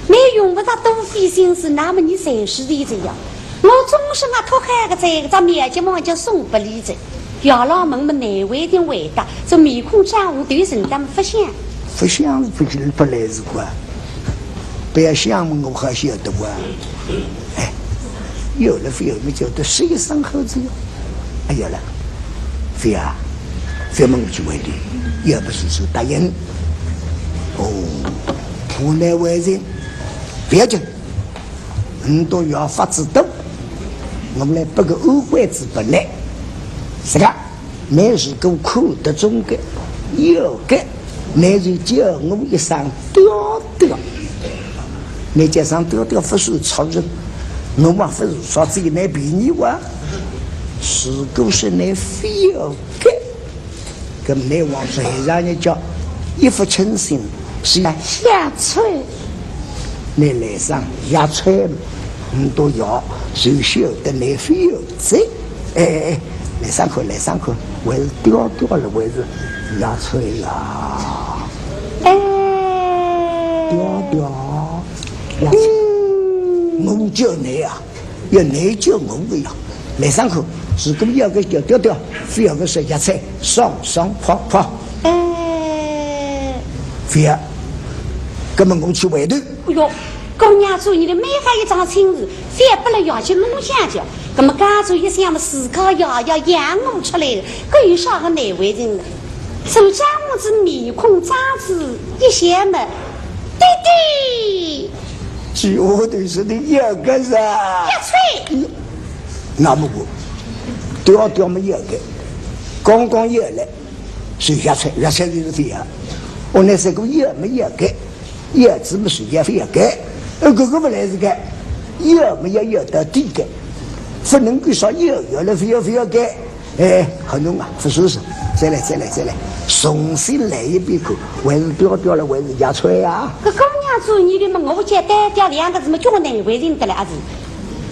倷用勿着多费心思，那么你随时的这样。我终身啊，托海个这个，咱面前望叫送拨俚哉。爷老问么难为情回答，这面孔涨红，头沉得勿响。勿响是勿是勿来事个啊？勿要响么我还晓得啊。哎，有了勿要么叫得说一声好哉哟。哎，有了，覅啊，覅么我去问俚，要不是说答应。 哦，勿难为情，覅急，倷笃爷法子多，我来拨个暗关子拨倷。是个，倷如果看得中个，要个，倷就叫我一声爹爹。倷叫声爹爹勿算错人，我嘛勿是说占倷便宜哇。如果是倷覅个， 搿么倷往嘴上一叫，一勿称心，是呀，下垂。倷来声下垂，倷笃爷就晓得倷覅哉。哎哎哎，来声看，来声看，还是爹爹了，还是下垂呀？哎，爹爹，下垂。嗯。我叫倷啊， 要倷叫我个呀。来声看，如果要个叫爹爹，覅个说下垂，爽爽快快。哎。覅，搿么我去回头。哎哟，姑娘做你的蛮好一桩亲事，覅拨了爷去弄相叫。搿么家主一想么，自家爷爷养我出来的，搿有啥个难为情呢？ 手掌拇指面孔张仔一笑么，爹爹。这丫头是你要个啥？要吹。那么我，爹爹么要个，刚刚要来，是要吹，要吹就是这样。我那是个要么要个，要子么是要非要个，呃，这个不来这个，要么要要到底个，不能够说要要了非要非要个。 哎，好弄啊，不舒适。再来，再来，再来，重新来一遍看，还是调调了，还是压吹啊？搿姑娘做你的嘛，我叫单调两个字嘛，叫我难为情得了啊是。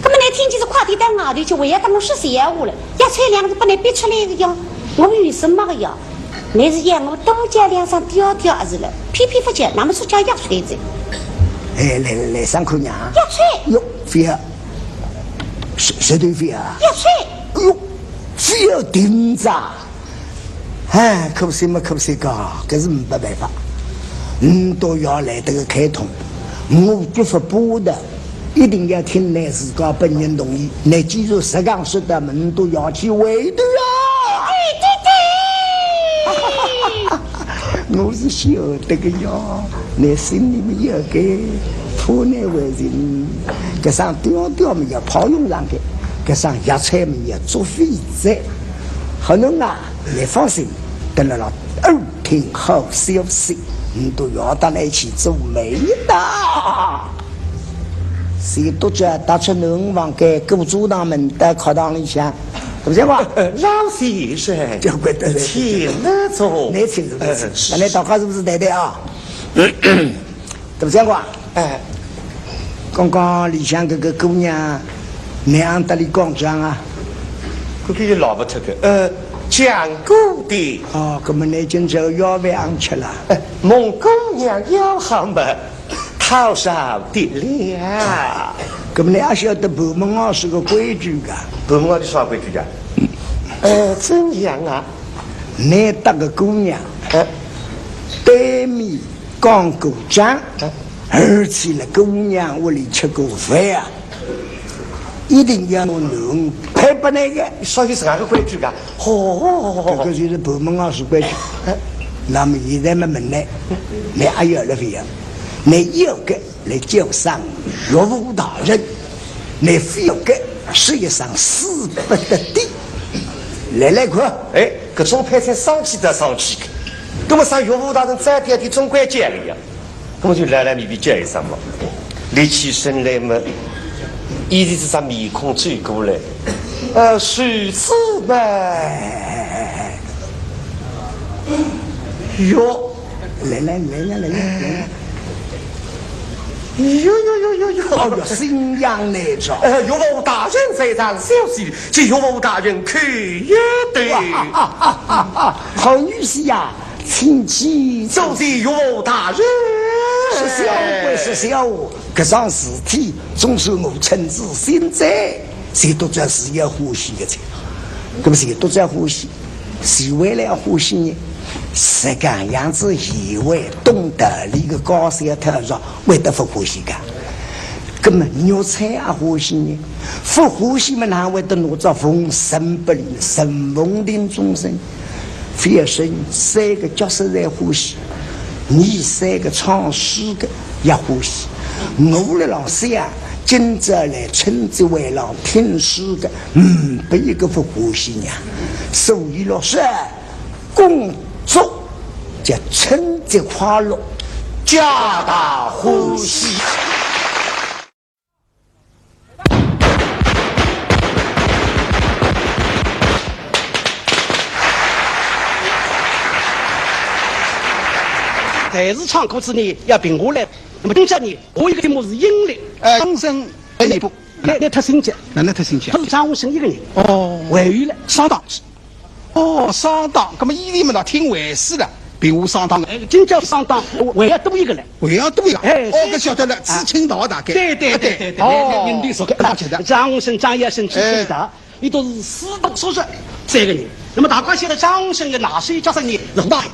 搿么倷听见是快点到外头去，还要搭我说闲话了，压吹两个字拨倷逼出来个呀，我有什么个呀？倷是要我多叫两声调调啊是了，偏偏不叫，那么说叫压吹子。哎，来来来，上看娘。压吹。哟，非要，舌舌头非要啊？压吹。哎哟， 非要停着。哎，可惜嘛，可惜个，搿是没办法。嗯，都要来得个开通，我绝不拨的，一定要听倷自家本人同意。倷既然实梗说的，我都要去回头啊。我是晓得个呀，倷心里面有个，怕难为情，搿声调调么要泡用上个，搿声药材么要做飞哉。 好弄啊，倷放心，等了啦，耳听好消息，我都要到倷去做媒的。谁都知道出囡房间，过走堂门到客堂里向，怎么讲话？呃，老先生，交关得了。请了坐。倷请坐，倷请。呃，是。那倷大家是不是对的啊？ 怎么讲话？哎。刚刚里向搿个姑娘，倷搭俚讲讲啊？搿个也老勿脱个，呃，讲过的。哦，搿么倷今朝夜饭吃了？哎，蒙姑娘要好么，讨上的了。搿么倷也晓得盘门庵是个规矩个。盘门庵的啥规矩啊？呃，怎样啊？倷搭个姑娘，哎。对面 讲过账，而且呢，姑娘屋里吃过饭啊，一定要拿囡配拨倷个。啥有啥个规矩个？哦，搿个就是盘门庵是规矩。那么现在么问倷，倷阿要了勿要？倷要个来叫声岳父大人，倷非要个说一声使不得的。来来看。哎，搿种配菜生气得生气个，搿么啥岳父大人再点点总归叫了呀。 那么就来来咪咪叫一声嘛。立起身来嘛，伊是只面孔转过来，呃，谁知呢？哟，来来来呀来呀来呀！哟哟哟哟哟！哦哟，新娘来着。呃，岳父大人在上，小婿见岳父大人叩一对。啊啊啊啊啊！好女婿呀，请起。多谢岳父大人。是小，贵是小，搿桩事体总算我亲自先做，谁都知是要欢喜个哉。搿么谁都知欢喜，谁会来欢喜呢？是搿样子贤惠懂道理个高三太上，会得勿欢喜个？搿么玉琛也欢喜呢？勿欢喜么，哪会得拿只凤升拨伊呢？顺风定终身。 反正三个角色侪欢喜，伲三个唱书个也欢喜。我辣浪想，今朝来春节会浪听书个，嗯，没一个勿欢喜呢。所以咯，是工作叫春节快乐，皆大欢喜。 但是唱歌子呢，要停下来。那么今朝呢，我一个题目是阴历。呃，张生，哎，你不，那，那太新鲜。那，那太新鲜。不是张生一个人。哦。还有嘞，上当。 哦，上当，那么以前么呢，听回事了，比如上当。哎，真叫上当，还要多一个嘞。还要多一个。哎，哦，搿晓得了，啊，知青道大概。对对对对对，哦，人，人，人，人，张生、张医生、知青道，伊都是师徒三个人。那么大家晓得张生个拿手角色呢，老大。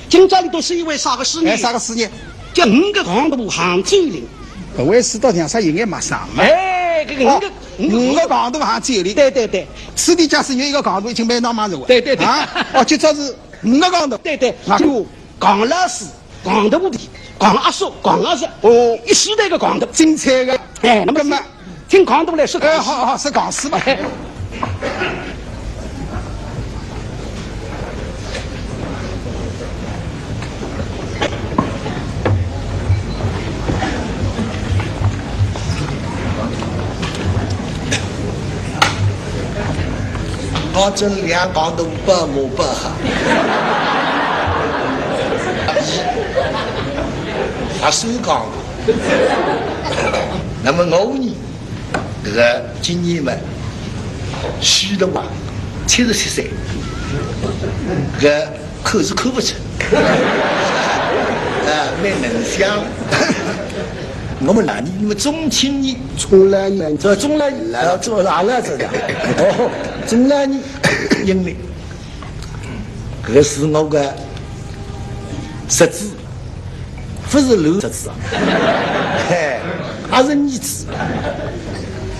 今朝里头是一位啥个师呢？哎，啥个师呢？叫五个扛大行天令。搿位师到底像啥应该蛮长嘛。哎，搿个五个，哦，五个扛大行天令。对对对。 私底下是有一个扛大已经蛮闹猛了。对对对。啊，哦，今朝是五个扛大。对对，啊，就扛老师、扛徒弟、扛阿叔、扛阿侄，哦，一世代个扛大。精彩个。哎，那么那么请扛大来说，哎，好好，说扛师吧。哎。 我真两扛大勿好勿好。啊，是讲。那么我呢？ 搿个今年嘛，虚的话，七十七岁，搿看是看勿出。啊，蛮能想。我们哪里，你们中青年，中老年，这中老年，啊，中老年这个，哦，中老年，因为搿个是我个侄子。 勿是儿子啊，嘿，还是儿子。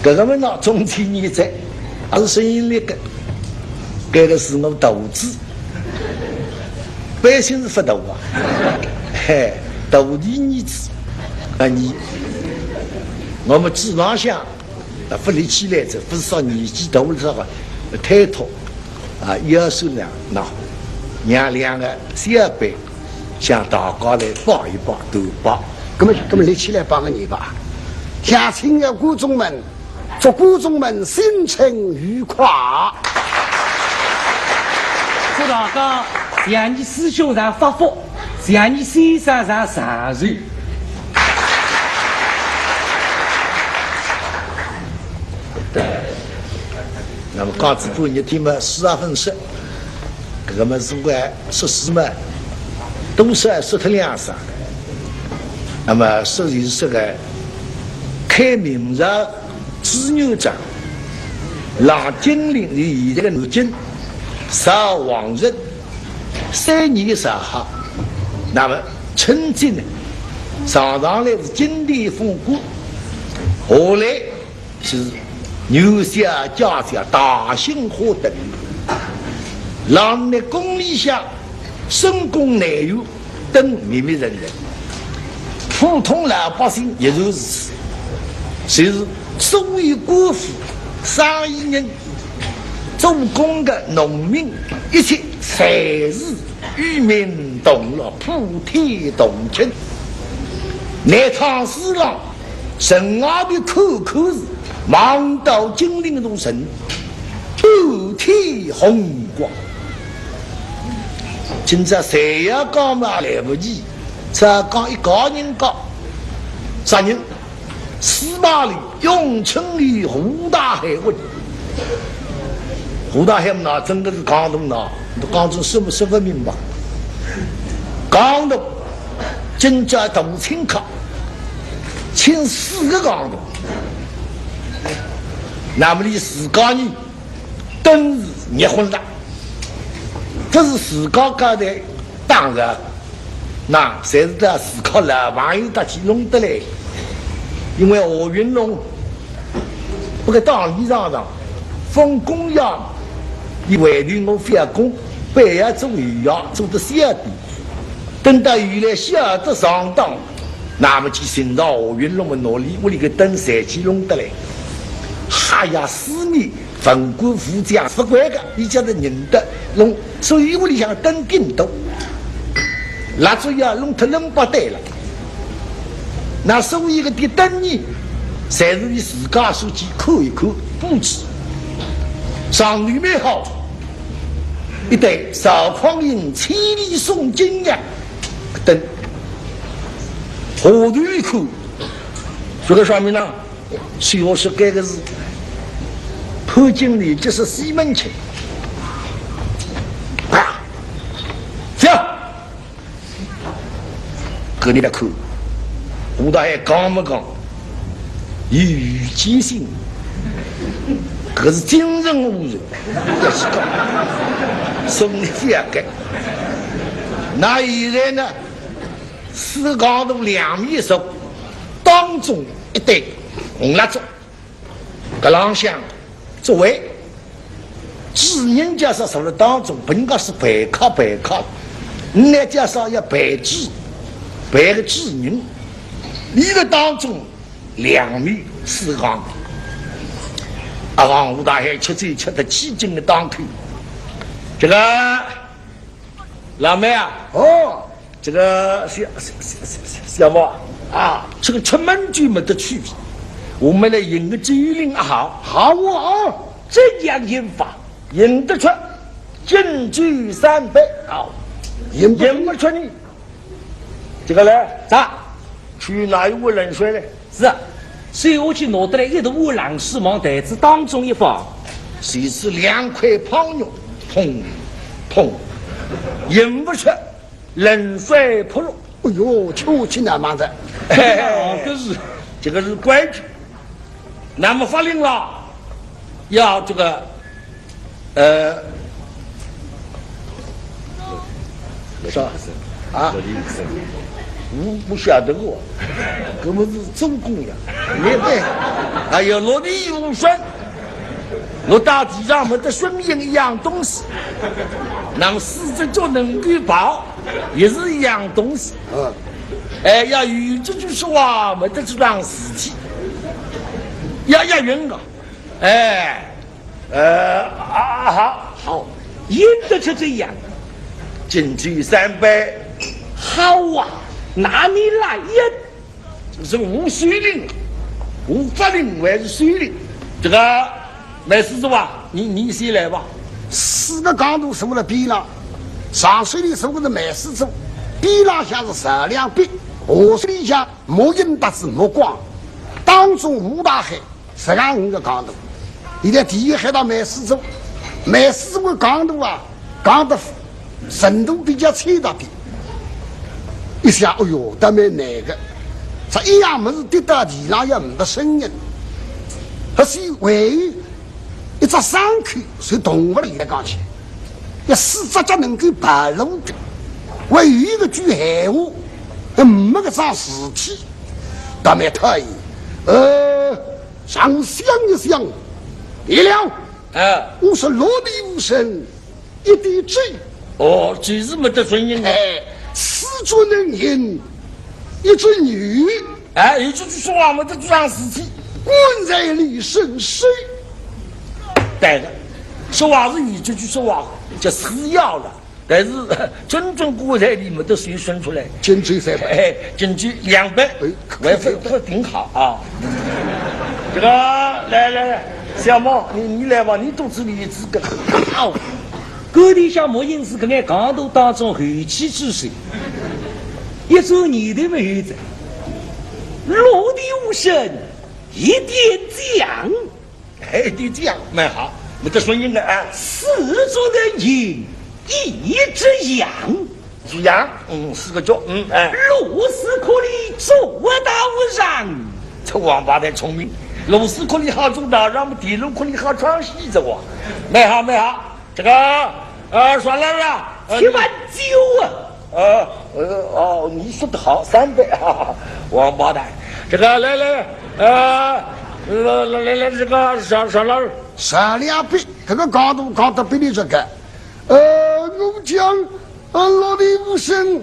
搿个么呢，中青年哉，还是生意力个，搿个是我大儿子，百姓是勿大啊，嘿，大的儿子，啊，你，我们祖上向 那勿立起来，这勿是说年纪大了啥个推脱啊，要是呢，那让两个小辈向大家来拜一拜，头拜。那么，那么立起来拜个年吧。乡亲的观众们，祝观众们新春愉快。祝大家新年事事发福，新年事事长寿。 那么讲仔半日天嘛，四十分钟，搿个么是我说书嘛，多少说脱两声。那么说就是说个开明朝朱元璋，让金陵，现在个南京，造皇城，三年个时候，那么春节呢，上上来是金殿封官，下来 是牛下家下大型花灯，让那宫里向深宫内院灯密密层层，普通老百姓也就是，就是所有官府、生意人、做工的、农民，一切侪是与民同乐，普天同庆。那趟书浪 城外头看看是，望到金陵大城，满天红光。今朝谁要讲嘛来不及，只要讲一个人讲，啥人？司马懿、永春侯、胡大海问。胡大海嘛，真个是讲堂呐，讲堂说勿说勿明白。讲堂，今朝大请客，请四个讲堂。 那么伊自家呢，等于热昏了，搿是自家家的当然，那侪是搭自家老朋友搭去弄得来。因为何云龙，不过当理上上，封公呀，伊回头我覅讲，板要做油呀，做得小点。等到后来晓得上当， 那么去寻到何云龙么拿俚屋里个灯侪去弄得来。哎呀，四面文官武将勿管个，伊叫得认得弄，所以屋里向灯顶多，蜡烛也弄脱弄勿对了。那所以搿点灯呢，侪是伊自家手去看一看布置，上头蛮好。一对赵匡胤千里送金呀， 等。下头一看，这个上面呢，是要是该个是潘金莲，就是西门庆。啊，走。搿里来看，胡大爷讲没讲？ 有戒心，搿是精神污染，也是讲，送你覅改。那现在呢，四个讲堂两面坐，当中一对红蜡烛，搿浪向座位，主人家是坐辣当中，本该是陪客陪客，倷家是要陪主，陪个主人，伊辣当中 两面四行。啊，王武大爷吃酒吃得起劲的当口，这个老妹啊，哦，这个小小小小小小毛啊，啊，这个吃闷酒没得区别，我们来饮个酒令啊，好，好啊，啊，这样饮法，饮得出，敬酒三杯，好，饮不出，饮不出呢，这个嘞，咋？去拿一碗冷水嘞。 是啊，所以我去拿得来一大碗冷水往台子当中一放，随手两块泡肉，砰，砰，饮不出，冷水扑落。哎哟，吃下去难忘哉。嘿嘿，哦，搿是，这个是规矩。那么法令了，要这个 呃，啥？啊？我不晓得个，搿么是做工呀。也对，哎呀，落地无声，落到地上没得声音一样东西。那么四只脚能够跑，也是一样东西。嗯。哎，要有这句说话，没得这桩事体，要押韵个，哎。 呃，啊，好，好，应得出这样。敬酒三杯。好啊，那你来呀。是吴秀林，吴法林还是秀林？这个，梅师傅啊，你，你先来吧。四个讲堂坐了边浪，上手里坐个是梅师傅，边浪向是赵良宾，下手里向木印搭子目光，当中吴大海， 实梗五个讲堂。现在第一喊到梅师傅，梅师傅讲堂啊，讲得深度比较浅搭点。一想，哎哟，倒蛮难个，这一样物事跌到地浪也没得声音。可是还有一只伤口是动物里来讲起，要四只脚能够跑路的，还有一个句闲话，没搿桩事体，倒蛮讨厌。呃， 让我想一想，对了，哎。我说落地无声，一滴酒。哦，酒是没得声音的。哎，四脚能行，一只牛。哎，有这句说话没得这桩事体。官在里伸手。对的，说话是有这句说话，叫是要了。 但是真正过来，你没得手伸出来。敬酒三杯。哎，敬酒两杯，哎，还不，不顶好啊。这个来来来，小毛，你你来吧，你肚子里有资格。哦，搿里向莫因是搿眼讲道当中后起之秀，一转念头么有哉，落地无声，一点响。哎，你这样蛮好，没得声音的啊。始作能行，一直响。 是呀，嗯，四个角，嗯，哎。螺丝壳里做道场。这王八蛋聪明，螺丝壳里好做道场，么电炉壳里好唱戏着哇。蛮好，蛮好，这个，呃，算了啦，呃，七碗酒啊。呃，呃，哦，你说得好，三杯，哈哈，王八蛋，这个，来来，呃，来来来来，这个，少少了。少了一杯，这个高度高得比你这个。 呃，我讲，呃，落地无声，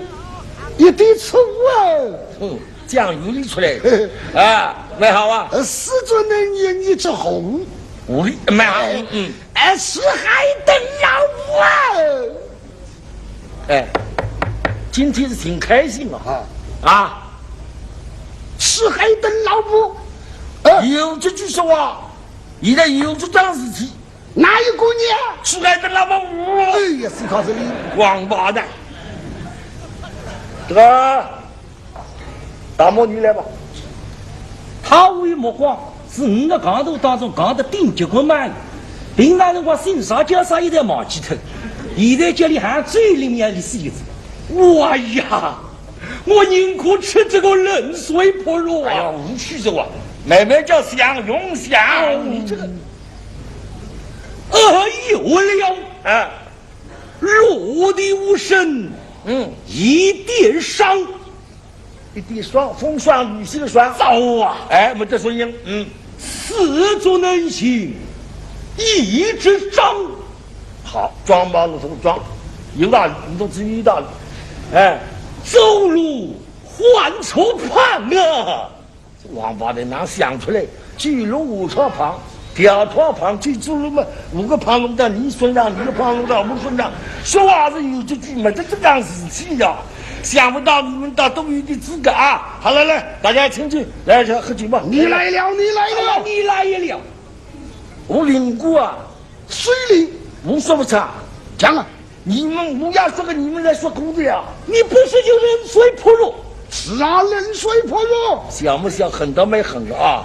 一点错啊。嗯，讲有理出来。啊，蛮好啊。呃，始作能行一只红。无理，蛮好，嗯，嗯。哎，是海登老母啊。哎，今天是挺开心啊。啊。啊。是海登老母。呃。有这句说话，现在有这桩事体。 哪一个呢？是海登老母。哎呀，是他是你。王八蛋。这个，大毛你来吧。他为目光是五个讲道当中讲得顶结棍嘛。平常辰光姓啥叫啥一直忘记脱，现在叫伊喊最灵呀，伊是一直。哇呀，我宁可吃这个冷水泼肉啊。哎呀，无趣这个，慢慢叫想用想，你这个 哎呦，我了，啊，落地无声，嗯，一点伤。一点霜，风霜雨雪霜。糟啊！哎，没得声音，嗯。始作能行，一直装。好，装吧，我说装，有道理，你都知有道理。哎，走路换错旁啊！ 王八蛋哪想出来，走路换错旁，调错旁，走走路嘛，我个旁落到你身上，你个旁落到我身上，说话是有这句，没得这档事体呀。想不到你们倒都有点资格啊！好了，来，大家请进，来，喝酒吧。你来了，你来了，你来了。我领过啊，谁领？我说不差。讲啊。 你们，我要说个，你们来说公的呀。你不是就冷水泼肉？是啊，冷水泼肉。想不想狠倒蛮狠的啊？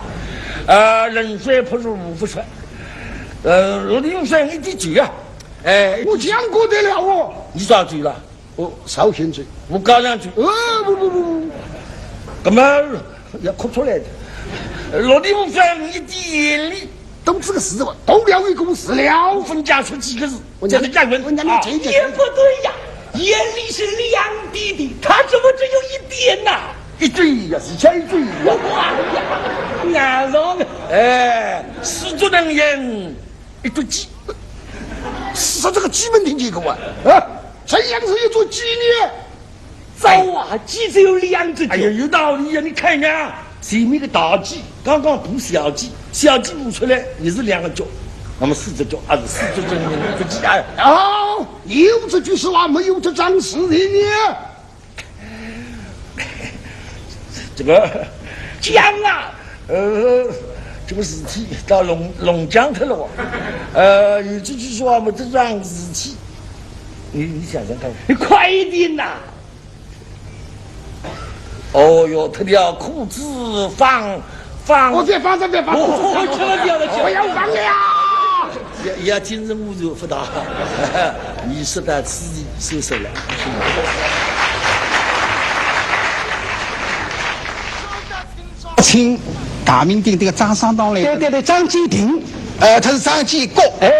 呃，冷水泼肉我不说。呃，我的用水一滴酒啊。哎，我讲过的了哦。你啥酒了？我绍兴酒。我高粱酒。呃，不不不不。干嘛要哭出来的？落地无声，一滴眼泪。 都这个事吧，都了一个事了。分家出几个字，我讲，讲的押韵啊。也不对呀，眼泪是两滴的，他怎么只有一点呐？一滴呀，是叫一滴呀。哇呀，难上了。哎，始作能行，一只鸡。是说这个鸡没听见过啊？啊，怎样是一只鸡呢？ 糟啊，鸡只有两只脚。哎呀，有道理呀，你看看啊，前面个大鸡，刚刚补小鸡，小鸡补出来也是两个脚，那么四只脚，啊，是四只脚，一只鸡，哎。哦，有这句实话，没有这张实情呢。这个讲啊，呃，这个事体倒弄，弄僵脱了哇。呃，有这句实话嘛，这桩事体，你，你想想看。你快一点呐！ 哦哟，脱掉裤子放，放。我再放，再放，我这个掉了，不要放了。也，也今日我就不大，你说的自己收手了。请大名鼎鼎的张三到来。对对对，张继鼎。呃，他是张继国。哎。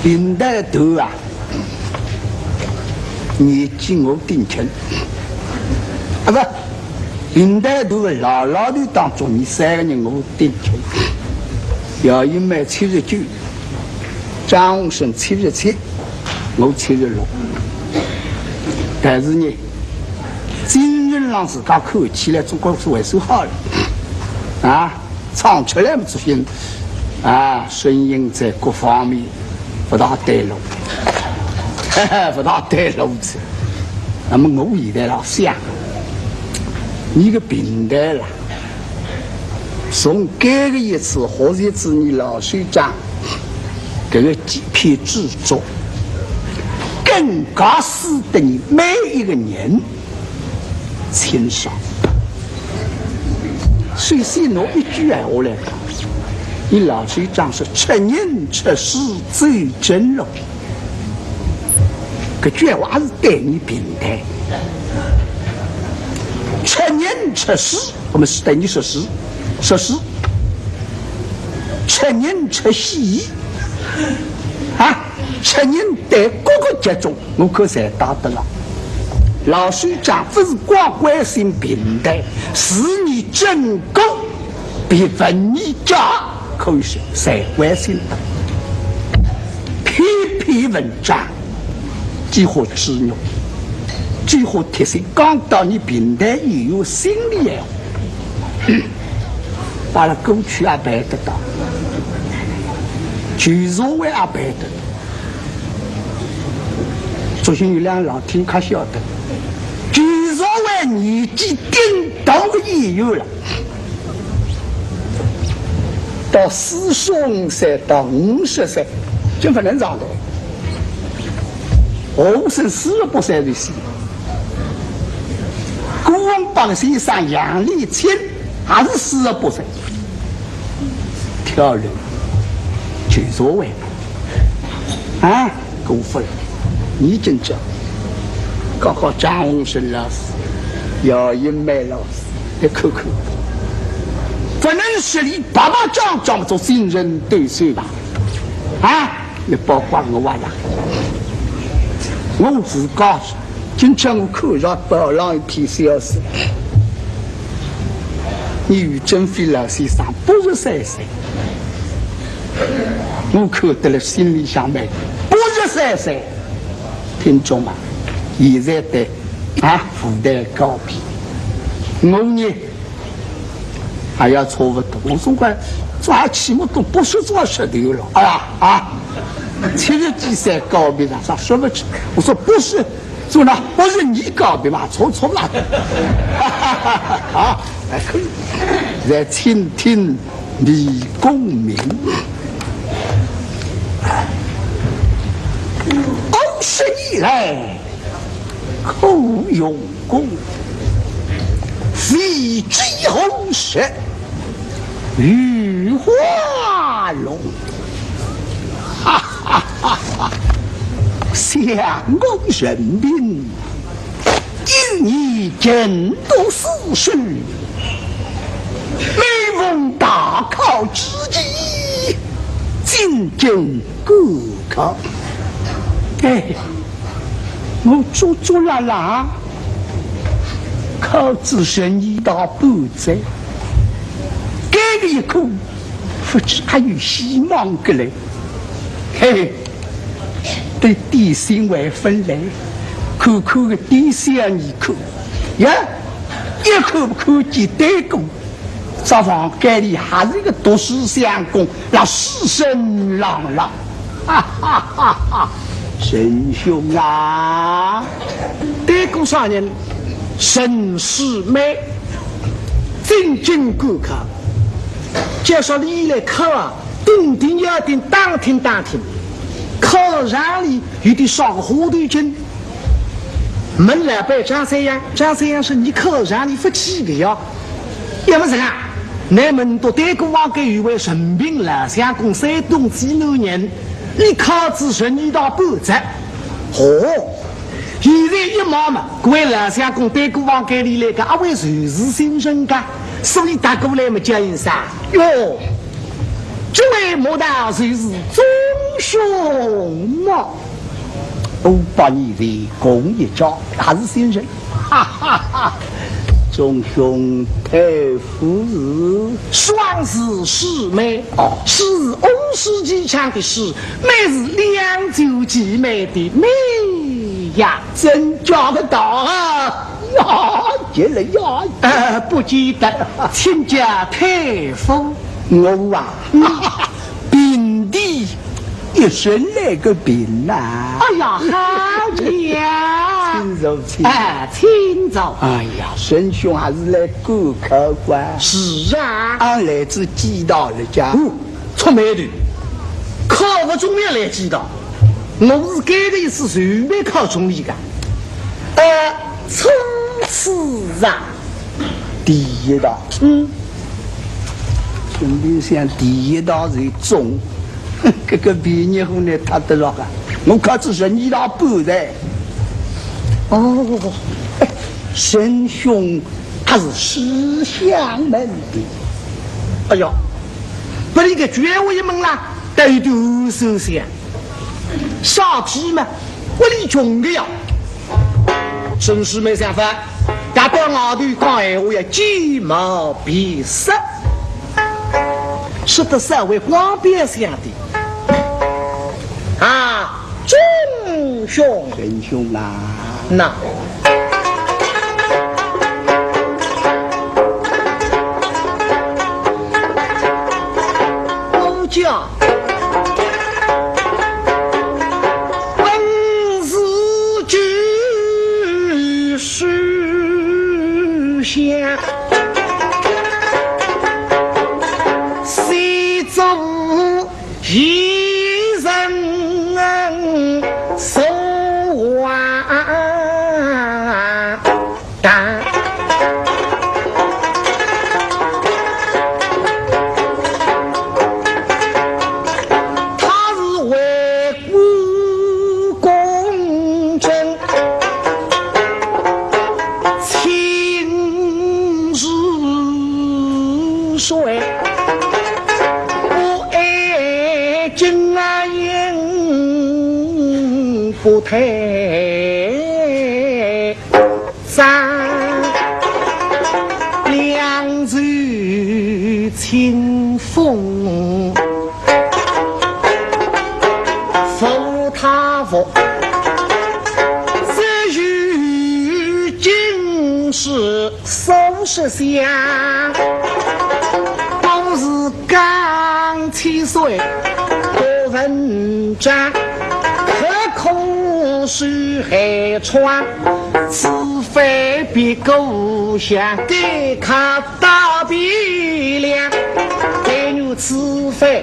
领导头啊， 年纪我顶轻。啊不，领导头老老头当中，伲三个人我顶轻。姚一梅七十九，张洪生七十七，我七十六。但是呢，精神浪自家看起来总归是还算好了。啊，唱出来么，这些，啊，声音在各方面 不大对路，不大对路子。那么我现在老想，伲个平台啦，从搿个一次，或者是伲老首长搿个几篇著作，更加使得伲每一个人清爽。首先拿一句闲话来讲，伲老首长说“出人出世走正路”，搿句闲话还是对伲平台。出人出世，我们是对伲说书，说书。出人出世，啊，出人对各个集中，我看侪搭得了。老首长勿是光关心平台，是伲整个 比文艺家可以说侪关心的，篇篇文章几化指认，几化提醒，讲到伲评弹演员心里闲话，阿拉过去也办得到，旧社会也办得到。 作兴有两老听客晓得，就是为年纪顶大个演员了，到四十五岁到五十岁，就勿能上台。我是四十八岁就死，古文班个先生杨丽清还是四十八岁。 跳楼，就座位。啊，姑父了，你真正，刚刚张宏生老师，姚云梅老师，你看看，不能说你白白讲讲做新人对手吧？啊，你包括我呀，我自家 今朝我看着报浪一篇消息，伲余振飞老先生八十三岁，我看得了心里向美，八十三岁，听众嘛，现在对啊舞台告别，我呢 哎呀，差勿多，我总归早起我都不是早十点了，哎呀啊，七十几岁告别了，啥说勿出，我说不是，做那不是你告别嘛，错错了，啊，哎，可以，在倾听你功名，五十年来。 可用功，未知何时雨花浓。哈哈哈哈！想我人民，一年尽读诗书，每逢大考之际，进京赶考。哎， 我足足拉拉考仔十二大半哉，搿个一科，勿知还有希望个嘞。嘿嘿，对点心还勿来，看看个点心啊，你看，呀，一看看见对过。 只房间里还是一个读书相公，那书生郎朗。哈哈哈哈！陈兄啊，对过啥人？陈世美，进京赶考，叫啥俚来考啊，顶顶要紧打听打听，考场里有点啥个花头经。 问老板张三爷，张三爷说：“你考场里勿去个呀？”要么是啊，乃问到对过房间有位陈平老相公山东济南人，俚考仔十二大半哉。哦，现在一望嘛，搿位老相公对过房间里来个，阿会就是新人家，所以踏过来么叫一声：“哟，这位莫道就是钟兄么？” 五百年前共一家，还是新人。哈哈哈！钟兄太夫人，双字世美，哦，世是翁世奇腔的世，美是良久及美的美呀。真叫得到啊！呀，绝了呀！呃，不见得，请教太夫。我啊，嗯，平地一身来个病啊。哎呀，好呀！请坐，请。哎，请坐。哎呀，沈兄还是来赶考啊？是啊。俺来仔几道了家？哦，出眉头。考个中央来几道，我是该个一次随便考中一个。呃，初次啊。第一道。嗯。沈兄想第一道就中，搿个便宜货呢，他得了啊。我考仔十二道半哉。哦，哎，沈兄 还是书香门第。哎呀，拨俚搿句闲话一问啦，倒有点寒酸相。啥体嘛，屋里穷个呀。沈师妹想法，搿到外头讲闲话要鸡毛蒜皮，说得稍微光边相点。啊， 沈兄。沈兄啊。那。我家本是居书香，虽做 一人守望担。他是为国功臣，亲如水。 不爱金啊，也不推张，两袖清风拂他拂，只有今世 数十香，都是刚七岁读文章，何苦受寒窗？此番别故乡，赶考到汴梁。但愿此番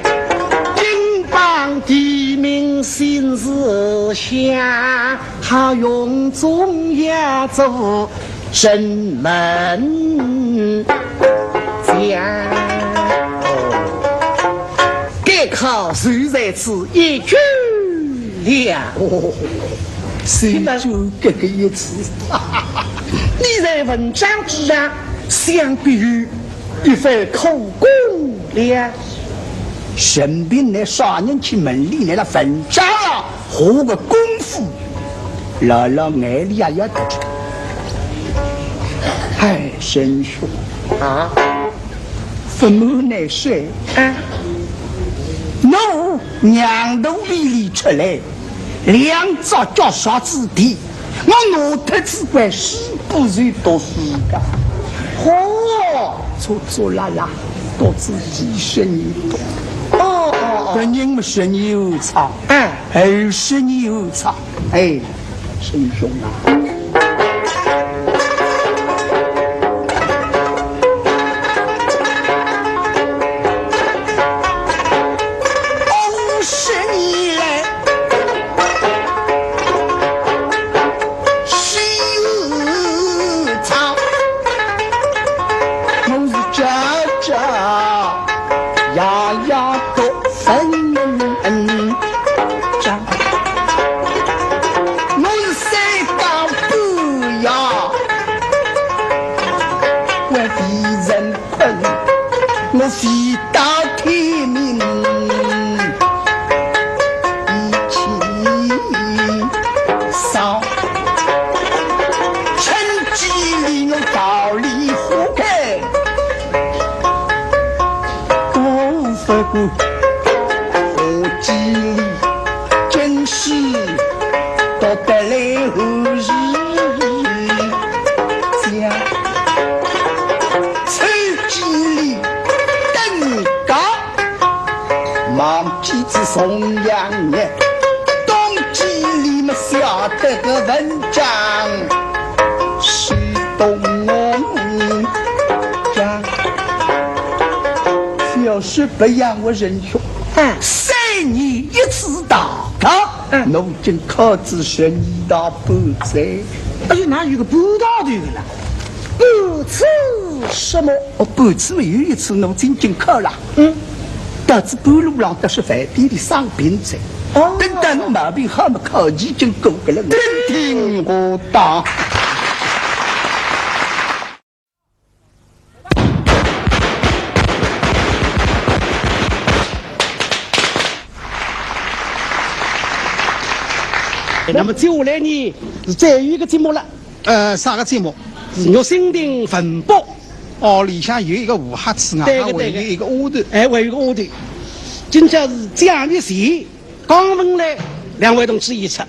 金榜题名，新字响，他荣宗耀祖 城门将。哦，该考就在此一举了。哦，就搿个一次。你在文章之上，想必有一番苦功了。沈兄乃啥人去问俚呢？那文章啊， 何个功夫，老老眼里也要得出。哎，沈兄啊，父母难说，啊，我娘肚皮里出来，两只脚石子地，我拿脱仔块书本就读书个。嚯，粗粗拉拉，读仔几十年多。哦，哦，哦。别人么十年有差，哎。 二十年有差，哎，沈兄啊。二十年来，是差，我是家家 样样都分账。我是三更半夜，我非人困，我非到天明，一起上。趁机利我桃李花开， 我不过何其哩，真是读得来何日讲，趁机利等个，忘记仔重阳节，冬季里么晓得个文章。东家，小事不养我仁兄。嗯。三年一次大考，嗯。我已经考仔十二道半哉。哎呀，哪有个半道头的啦？半次什么？哦，半次没有一次，我已经考了。嗯。到仔半路浪，倒是外边的生病哉。哦。等到我毛病好么，考期已经过去了。听听我讲。 那么接下来呢，是再有一个节目了。呃，啥个节目？是玉蜻蜓文博。哦，里向有一个胡瞎子啊，对个，还有一个丫头。对个。哎，还有一个丫头。今朝是蒋玉泉、江文来两位同志演出。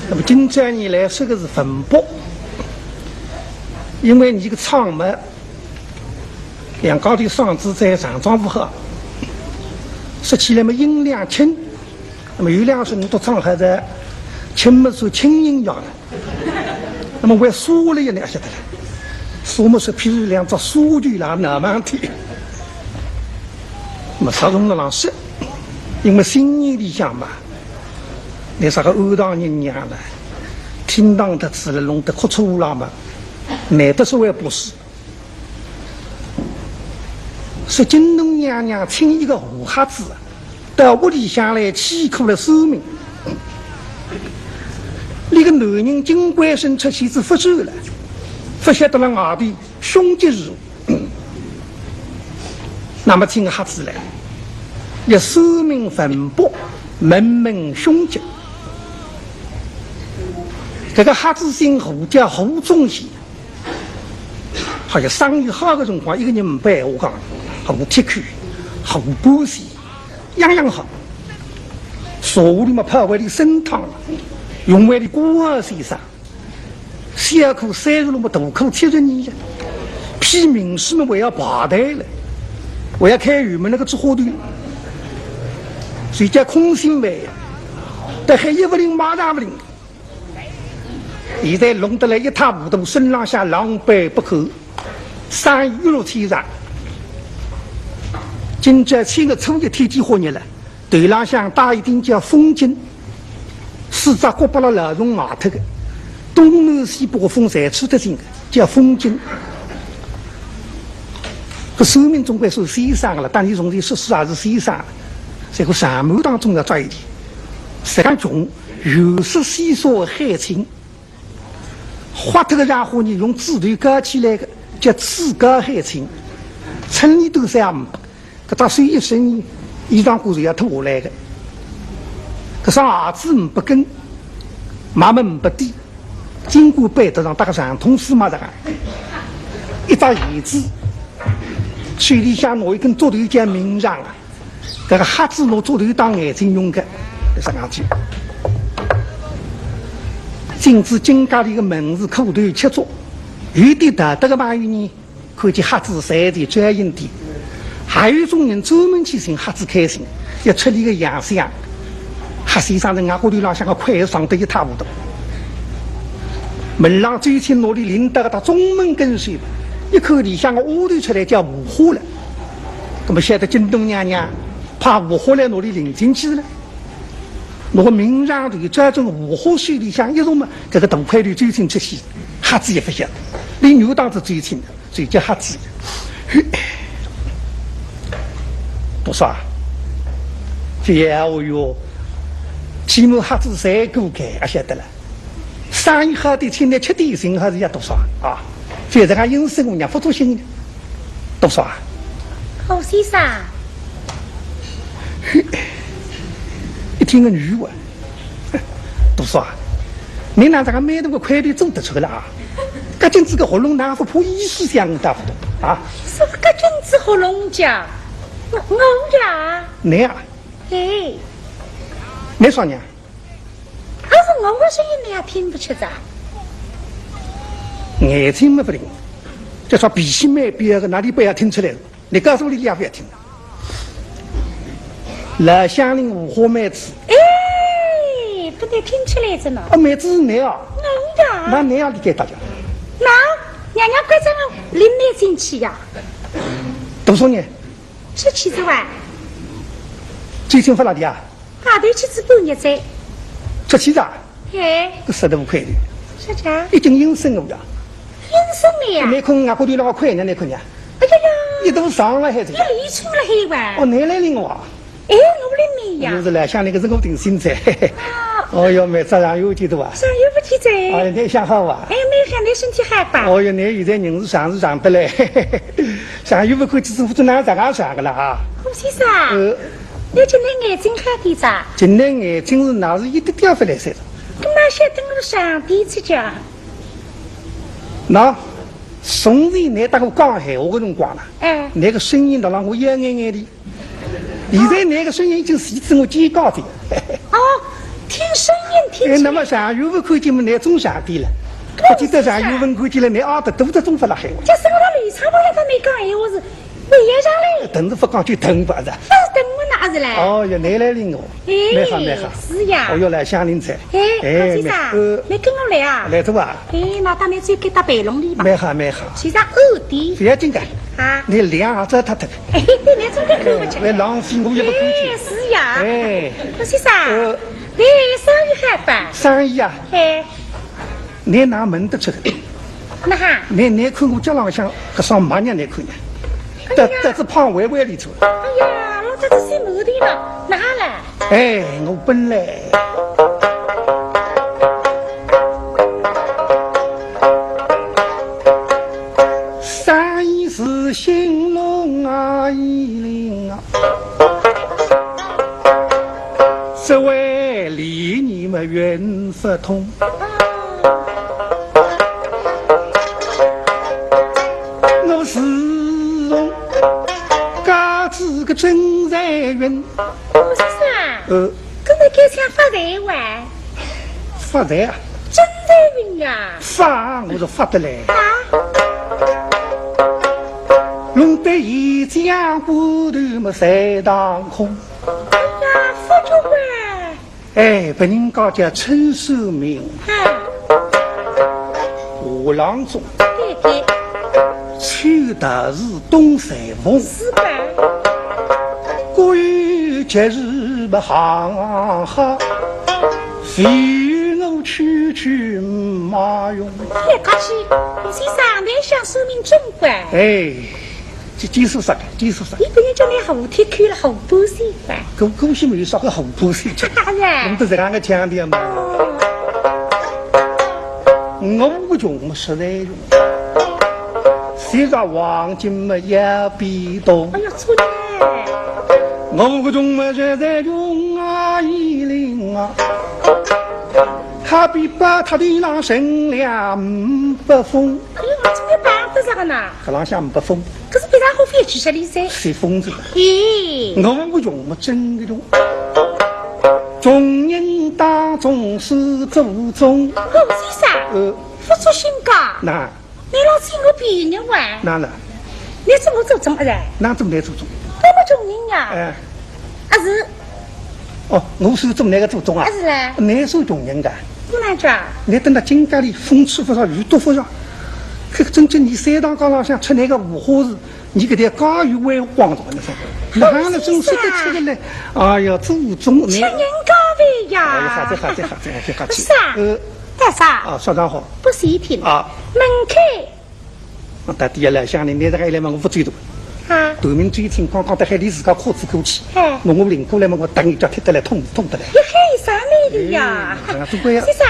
那么今朝呢，来说个是文博，因为你这个唱嘛， 两家头嗓子在上唱勿好，说起来嘛音量轻，那么有两声都唱好的，轻么是轻音乐的，那么还沙了一点，晓得了，沙么是譬如两只沙球啦，那么的。那么啥辰光浪是，因为新年里向嘛，那啥个安堂人娘呢，听堂得仔了，弄得哭出来嘛，难得是会不是。 说京东娘娘请一个胡瞎子到屋里向来去苦了算命。那个男人金贵生出去是不走了，不晓得了外头凶吉如何。那么请个瞎子来，要算命问卜，问问凶吉。这个瞎子姓胡，叫胡宗贤。 还有生意好的辰光，一个人没白话讲，好铁口，好关系，样样好。茶壶里么泡碗里参汤，用碗里瓜儿先生，小可三十了么大可七十二呀，批名师么还要排队了，还要看有没有那个做花头，谁叫空心饭呀，但还一不灵马上不灵。 现在弄得来一塌糊涂，身浪向狼狈不堪，生意一落千丈。今朝请个初一天气好热了，头浪向戴一顶叫风巾，四只角拔了老虫外脱个，东南西北风侪吹得进个，叫风巾。搿算命总归是先生个了，但你从前说书也是先生个，这个上门当中要抓一点，实梗穷，有说先说海清。 豁脱个家伙呢，用指头铐起来个，叫指铐海清。称你多少也没，搿只手一伸，衣裳裤子要脱下来个。搿双鞋子没跟，妈妈没底，经过板凳上搭个长筒丝袜子啊，一只鞋子，手里向拿一根竹头叫名杖啊。 搿个瞎子拿竹头当眼睛用个，是搿样子。禁止金家里个门市苦头吃粥，有点道德个朋友呢，看见瞎子侪得专心点。还有一种人专门去寻瞎子开心，要出力个洋相。瞎先生在外骨头浪向个快爽得一塌糊涂。门浪走亲拿俚领到个大中门跟首，一看里向个丫头出来叫五花了。 那么晓得京东娘娘派五花来拿俚领进去了。拿个名杖头抓准五花手里向一弄嘛，搿个大块头走进去，瞎子也勿晓得，连牛当子走进了，就叫瞎子。嘿，多少啊？这哦哟，起码瞎子三个开，啊，晓得了。 生意好点，请你吃点心还是要多少啊？反正俺应声我娘勿做心的，多少啊？胡先生。一听个女话，多少啊？你拿这个美头个块头做得出个了啊？搿紧子个喉咙哪副破医师相打勿懂啊？是搿紧子喉咙讲，我我呀。你啊？哎。你说呢？ 阿是我个声音你也听勿出哉？眼睛没勿灵，这双脾气蛮彪个，哪里不要听出来？你告诉我，你也不要听。老乡邻五花妹子，哎，搿得听出来着呢。啊，妹子是倷啊？嗯呀。那倷啊，里该搭叫？那，娘娘关照我领倷进去呀。多少年？出去仔哇？最近发了的啊？外头去仔半日哉。出去仔？哎。搿说得勿愧的。啥讲？已经应声我呀。应声了呀？倷看外国头浪快呢，倷看呀。哎呀呀。一度上了海子呀。一里出了海哇？哦，倷来领我啊？ 哎，我领倷呀。我是来想倷个是我定心哉。啊。哦哟，妹子，长远勿见哉哇？长远勿见哉。哎，倷想好哇？哎，蛮好，倷身体好吧？哦哟，倷现在人是长是长得嘞。长远勿看见，只不过哪能长个了啊？胡先生，呃。倷今天眼睛好点哉？今天眼睛是哪是一点点勿来三哉。搿么晓得我上帝去讲。那，从前倷搭我讲闲话个辰光呢，哎。倷个声音倒让我一眼眼的。 现在倷个声音已经是自我提高的。哦，听声音听哎，起来。那么长远勿看见么，倷总长点了。勿见得长远勿看见了，倷阿得多得总勿辣海。假使我辣刘昌伯辣搭没讲闲话是，我也上来。等是勿讲就等勿是？勿是等我哪是嘞？哦哟，倷来领我。哎，蛮好，蛮好。是呀。哦哟，来，香菱姐。哎，哎，胡先生，蛮，呃，倷跟我来啊。来哉哇。哎，那到倷最该搭陪弄里吧。蛮好，蛮好。先生，哦，对。勿要紧的。啊。倷两只太太。 哎，对，倷总归看勿出来。哎，浪费我也勿看见。哎，是呀。哎。胡先生，呃。倷生意好吧？生意啊？哎。倷哪问得出个？哪哈？倷，倷看我脚浪向搿双袜让倷看呀，哎呀。得，得仔胖歪歪里头。哎呀，老早子洗毛的了，哪哈了？ 哎，我本来生意是兴隆啊，一零啊，只为理你们运不通。我是从家子个真财运。 胡先生，呃。搿么该想发财哇？发财啊？真财运呀。发，我是发得来。啊？弄得一家糊涂么三当空。哎呀，发觉哇。哎，别人家叫春收命。啊。 下郎中，对对。秋桃树冬裁缝，是吧？各有节日么行行好，随我去去马用。哎，客气，你先生，倷想说明真怪。哎， 这，这是啥个？这是啥个？一般人叫倷好天看了好半仙吧。搿，搿是没有啥个好半仙讲。当然。我们都这样个腔调嘛。哦。我穷么实在穷，虽然黄金么也比多。哎呀，错呢。我穷么实在穷啊，一零啊，他比宝塔头浪乘凉五百峰。 哎呦，我这个办得着个呢。搿浪向没风，可是别人好飞去十里噻。吹风子。嘿。我穷么真个穷，穷人当中是祖宗。哦，先生，呃，不出心噶。那，你老是我比人哇？那了，你怎么祖宗啊？那怎么来祖宗？我们穷人呀。哎。啊是。 哦，我是做那个祖宗啊？啊，是嘞。那是穷人家。不然讲？你等到今家里风吹不着，雨都不着，这个真正你山塘街浪向吃那个五花肉，你给他家有为光着，你说，哪能真吃得出的嘞？哎呀，祖宗，你吃人家的呀。哎呀，好的，好的，好的，好的，好的。不是啊，呃，大嫂，啊，说得好。不是一听，啊，门口 我到底要来想你，你这个来嘛，我不追究。啊。对面追听，刚刚在海里自家哭子哭气。哎。那我领过来嘛，我打一脚踢得来，痛，痛得来。你喊啥名的呀？哎，这个呀。先生，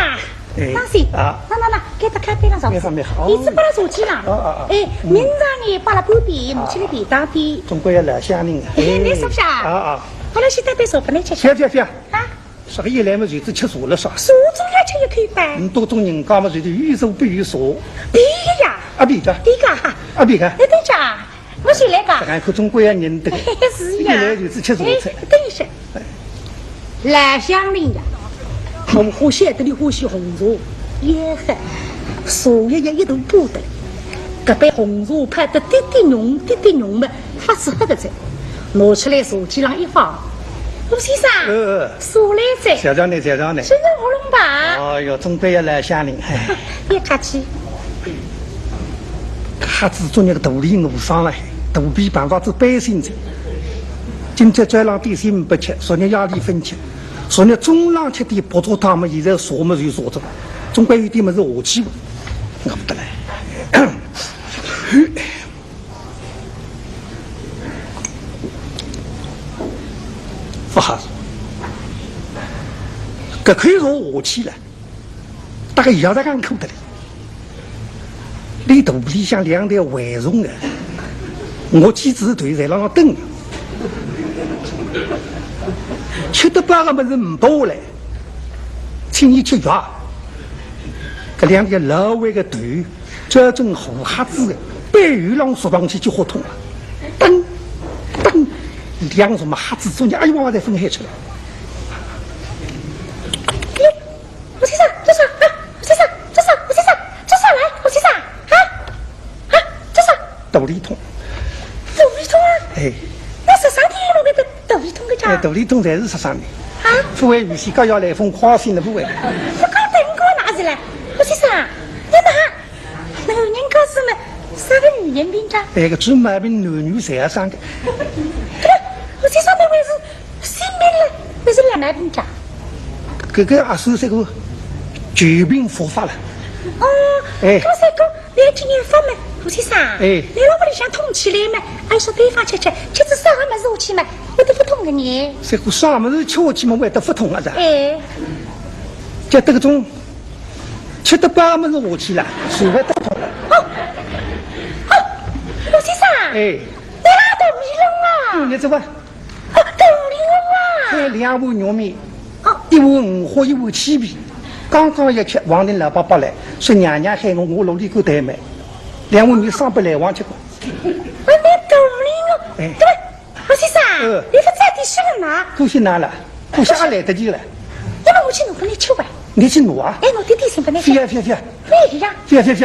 哎，当心。啊。那，那，那，给他开杯了，没好，没好。你只把他坐起了。啊，啊，啊。哎，嗯。明朝呢，把他半边，啊。我去了便当店。总归要来想你。哎，哎，你是不是啊？啊，啊。把他先带杯茶给你吃吃。不要，不要，不要。啊。 啥个一来么，就是吃茶了啥？茶总要吃一口吧。嗯，多种人家么，就是有茶必有茶。对个呀。啊，对个。对个哈。啊，对个。哎，对个，我谁来个？这个可总归要认得个。是呀。一来就是吃茶吃。哎，等一下。哎。老乡邻呀，我欢喜得你欢喜红茶，也很，茶叶也一头不得。搿杯红茶泡得滴滴浓，滴滴浓么，发是黑个哉。拿出来茶几浪一放，吴先生，呃，呃。茶来哉。谢谢你，谢谢你。先生喉咙吧？哎哟，总归要来相迎。哎。别客气。瞎子作孽个肚里饿伤了，肚皮碰着仔背心哉。今朝早浪点心勿吃，昨日夜里勿吃，昨日中浪吃点白粥汤么，现在坐么就坐着，总归有点物事下去吧。饿勿得来。 勿好，搿口茶下去了，大概药材讲苦得了。伊肚皮里向两条蛔虫啊，我几只头侪辣辣等。吃得饱个物事勿下来，请伊吃药。搿两条老蛔个头 这种火瞎子的，背后浪说上去就活痛了。噔，噔，两只么瞎子中间，哎呦，我再分开出来。哎，吴先生，这啥？啊，吴先生，这啥？吴先生，这啥来？吴先生，啊，啊，这啥？肚里痛。肚里痛啊？哎。那是啥地方弄个肚里痛个家？哎，肚里痛才是说啥呢？啊？不会预先高压来风刮醒了不会？不搞灯光哪是来？吴先生，你哪 男人告诉么，啥个女人病症？哎，搿种毛病男女侪要生个。对吧？吴先生，侬还是性病了，还是老毛病症？搿个也算是个旧病复发了。哦，哎。搿是个，侬今年发么，吴先生，哎。侬老婆里向痛起来么，还说对方吃吃，吃仔啥个物事下去么，会得勿痛个呢。搿个啥物事吃下去么，会得勿痛啊？哎。叫这个种 吃得饱么是下去了，手还得痛了。哦，哦，吴先生，哎。你哪肚里痛啊？你这个，哦，肚里痛啊？开两碗肉面，哦。一碗五花，一碗鸡皮。刚刚一吃，王定老伯伯来，说娘娘喊我，我落里口袋买，两碗面上不来往吃过。哦，你肚里痛，哎。对。 吴先生，嗯。你勿早点说了嘛？可惜哪了，可惜也来得及了。要么我去拿拨侬吃吧。你去拿啊？哎，我点点心拨侬吃。覅覅覅。覅呀。覅覅覅。覅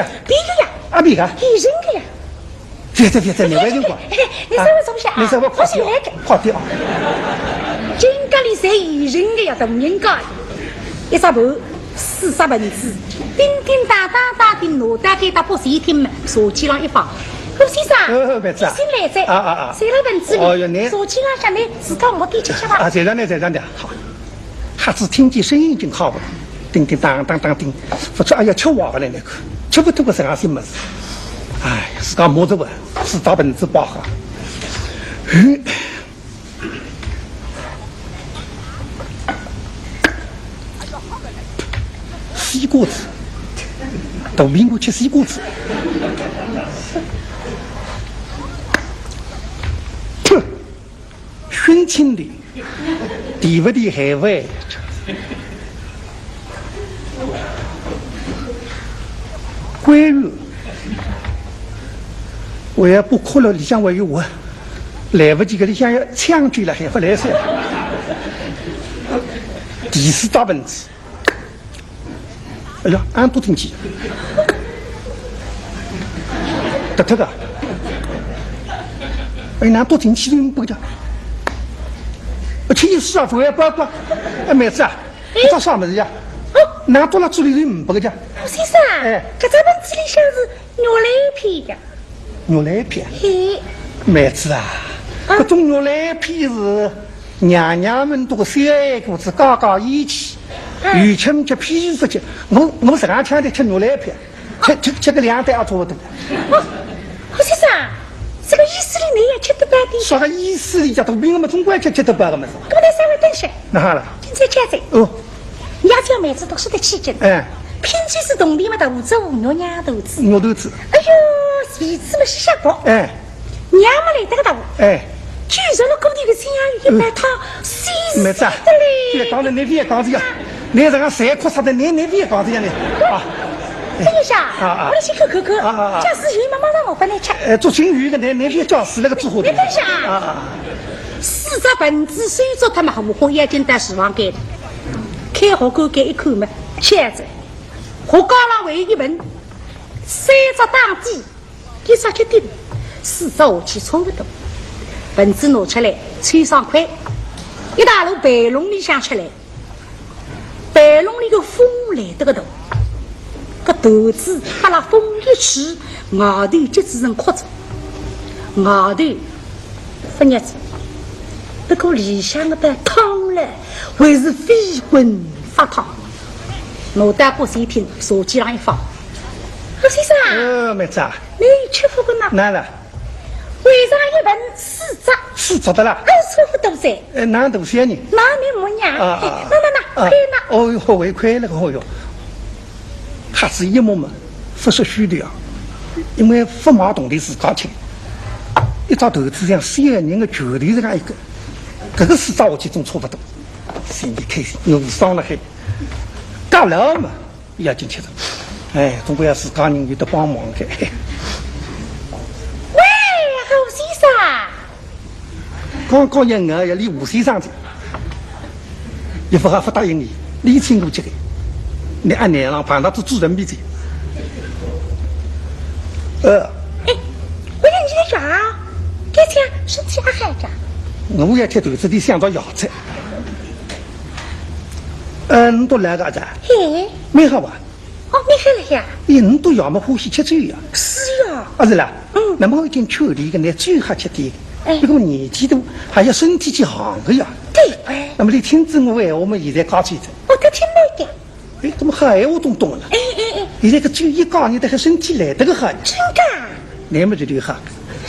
呀。啊，覅啊。覅人个呀。覅覅覅覅，你外头讲。哎，你稍微坐下啊。你稍微快点啊。我先来个。快点啊。今朝里侪覅人个呀，大人家。一只盘 四只盆子，叮叮当当当叮，拿到该搭拨谁听嘛？茶几浪一放。吴先生，呃，妹子啊。你先来哉。啊，啊，啊。谁来盆子里？哦哟，你茶几浪向来，自家摸点吃吃吧。啊，在上呢，在上呢。好。瞎子听见声音已经好了，叮叮当当当叮，勿知哎呀，吃坏勿来那个，吃勿脱个啥些物事。哎呀，自家摸着吧，四只盆子摆好。嗯。 西瓜子，大苹果吃西瓜子。哼，熏青的，地不地海味。 关羽，我也不哭了，里向还有我，来不及个，里向要抢救了，还不来噻。第四大盆子，哎呀，俺都听见，得得个，哎，俺都听见，不个，吃一次啊，不要不要不要，哎，妹子啊， 搿啥物事呀？哦。哪到了这里就没个家？吴先生，哎。搿只盆子里向是肉烂片呀。肉烂片？嘿。妹子啊，啊。搿种肉烂片是娘娘们都个小矮个子，刚刚一起，啊。有吃吃，譬如说吃，我，我实梗吃的吃肉烂片。 吃，吃，吃个两袋也差不多。哦，吴先生，这个意思里侬也吃得饱的。啥个意思里？叫肚皮饿么总归吃，吃得饱个么是吧？搿么侬稍微等歇。哪哈了？今朝吃仔。哦。伢子要妹子读书的期间，哎。拼起是铜钿么，大子五娘头子。五娘头子。哎哟，皮子么是下薄。哎。 娘么来得个大，哎。就说了过去个亲啊，一百趟，死死的嘞。妹子啊，覅讲了，侬覅讲这个，侬这个谁哭啥的，侬，侬覅讲这个呢？啊。等一下，啊，啊。我来去看看看，啊，啊，啊。假使有么，马上我帮侬吃。哎，做情侣的，侬，侬覅叫死那个之后的。侬等一下啊。啊，啊。四只盆子收拾脱么，我好眼睛到厨房间，开火锅盖一看么，吃仔。火缸浪还有一盆，三只打底。 一只吃点，四只下去差不多。盆子拿出来，抽上筷，一大路备弄里向出来，备弄里个风来得个大，搿团子拨辣风一吹，外头结子人哭着，外头勿热着，不过里向个被烫了，还是飞滚发烫。我到过去一听，手机上一放，吴先生啊，呃，妹子啊，你吃勿个呢？哪了？ 为啥一盆四只？四只的啦。哎，差不多噻。呃，哪能多少呢？那你摸呀？啊，啊，哎，那，那，那，啊，可以拿。哦哟，我也快了，哦哟。瞎子一摸嘛，勿说虚的啊，因为勿买铜钿自家吃，一只团子像小人的拳头这样一个，搿个四只下去总差不多，心里开心，我爽了嘿。到了嘛， 要紧吃着。哎，总归要自家人有得帮忙的。喂，吴先生。刚刚要我要理吴先生的，也勿好勿答应你，你请我吃的，你按年浪碰到仔主人面前。呃，哎，我要你的牙，该讲身体阿好着？我要吃团子的想着牙齿。嗯，都来个阿仔。嘿。蛮好啊。 哦，蛮好了呀。咦，你都要么欢喜吃酒呀？是呀。啊，是啦。嗯。那么我已经劝你一个，你酒好吃点。哎。不过年纪大，还要身体去行个呀。对，哎。那么你听仔我闲话，我们现在讲起来。我都听来的。哎，怎么好闲话都懂了？哎，哎，哎。现在个酒一讲，你这个身体来得个好呀。真的啊？那么这就好。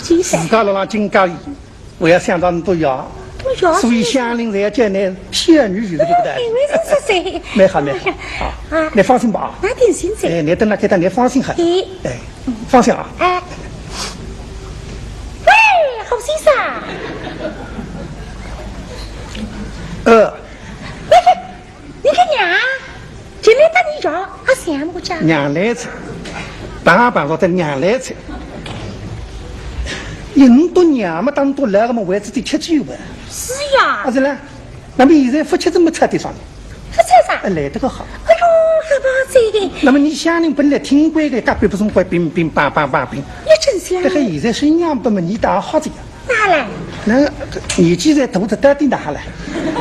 真的。自家辣辣金家里， 我要想到你都要，都要所以乡邻侪要叫你仙女，就是这个道理。哎，我是说谁？蛮好，蛮好。哎呀，啊，啊，你放心吧，啊。那定心噻。哎，你等那给他，你放心好。哎。哎，放心啊。哎。喂，吴先生。呃。喂， 你个娘，进来搭你要，阿想我讲。娘来哉，碰碰着的娘来哉。人多娘么，当多来个么，为仔点吃酒吧。是呀。啊，是啦。那么现在勿吃怎么吃点啥呢？勿吃啥？哎，来得个好。哎哟，好棒哉。那么你乡邻本来挺乖的，隔壁不是乖，乒乒乓乓乓乒。也真像。这个现在身上不么，你打好这个。 哪来？那年纪再大得到底哪来？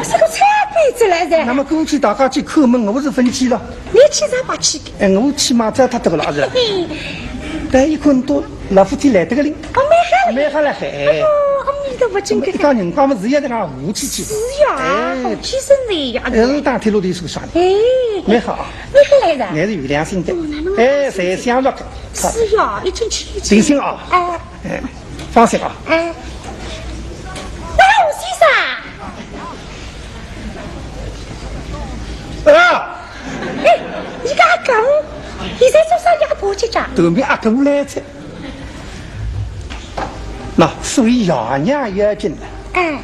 是个菜鬼子来噻。那么过去大家去叩门，我是分去了。你去啥把去的？哎，我去嘛，这他得了是。嘿嘿。但一看到老夫妻来得个哩。哦，蛮好嘞。蛮好嘞，嘿。哎呦，阿弥陀佛，真个。一家人家么是要这样和气气。是呀，哎。和气生财呀。哎，是打铁路的手上的。哎。蛮好啊。蛮好来的。还是有良心的。哦，那么哎，好心。谁想着的。是呀，一进去一进。定心啊。哎。 哎，放心啊。哎，喂，吴先生。啊！哎，你个阿哥，现在做啥也不去讲？对面阿哥来哉。那所以爷娘也要紧了。哎。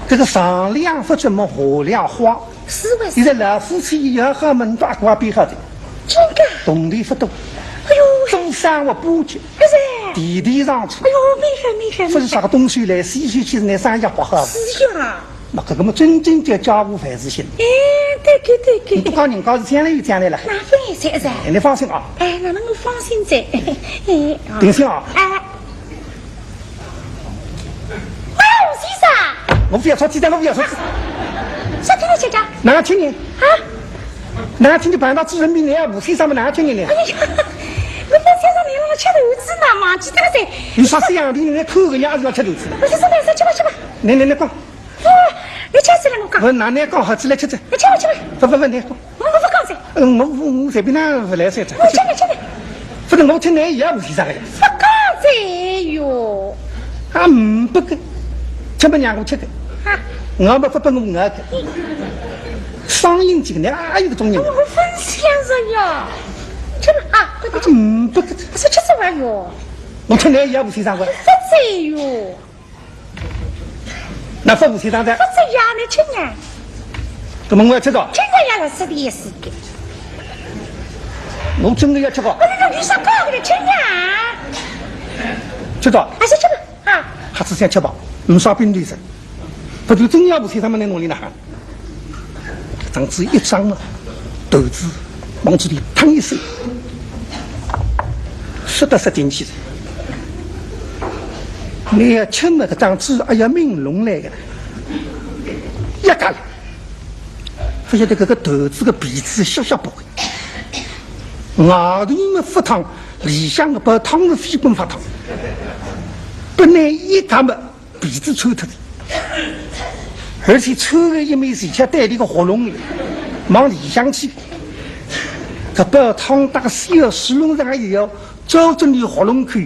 这个上梁不怎么下梁花。 是不是？现在老夫妻也好么，到阿哥边好的。真的？铜钿不多。哎呦，做生活不急，哎噻。地地上出。哎呦，蛮好，蛮好，勿是啥个东西来，西西去是拿生意不好。是呀。那搿个么真正叫家无万事兴。哎，对个，对个。你不讲人家是将来有将来了。那反正噻。哎，你放心啊。哎，那能够放心噻。哎，啊。定心啊。哎。 哎，吴先生。我不要说鸡蛋，我不要说鸡蛋。啥听得见讲？哪听见？啊？哪听见碰到主人面前啊，吴先生么哪听见呢？哎呀，我本想着你让我吃头子呢嘛，记得噻。你啥子样的？你来看人家儿子吃头子。我是说，没事，去吧，去吧。来来来，讲。哦，你吃起来我讲。我拿你讲好起来吃吃。你去吧，去吧。不不不，你讲。 我勿讲噻。嗯，我我我随便哪勿来三只。我吃的吃的。反正我吃哪也勿是啥个呀。勿讲噻哟。啊，嗯，不个，吃不让我吃的。啊。我不不不我我的。双赢几个呢？啊，有个中人。我分享着呀。吃吧啊，不不吃。嗯，不个。是吃这玩意哟。我吃哪也勿是啥个。勿吃哟。 那勿是当然。勿是呀，你吃呀。那么我要吃着。吃呀，要是的意思的。我真的要吃着。我那个你说搞的吃呀。吃着。还是吃吧啊。还是先吃吧，没啥病的噻。不就真要不吃，他们来弄你那哈。 张嘴一张嘛，头子往嘴里淌一塞，塞得塞进去了。你要吃那个张嘴，哎呀，抿拢来个。一家了，勿晓得搿个头子个脾气小小勿会，外头么勿烫，里向个包汤是非滚勿烫，本来一家么鼻子抽脱的，而且抽个一面是像带了个喉咙里，往里向去，搿包汤搭个水要水龙头也要照准你喉咙口。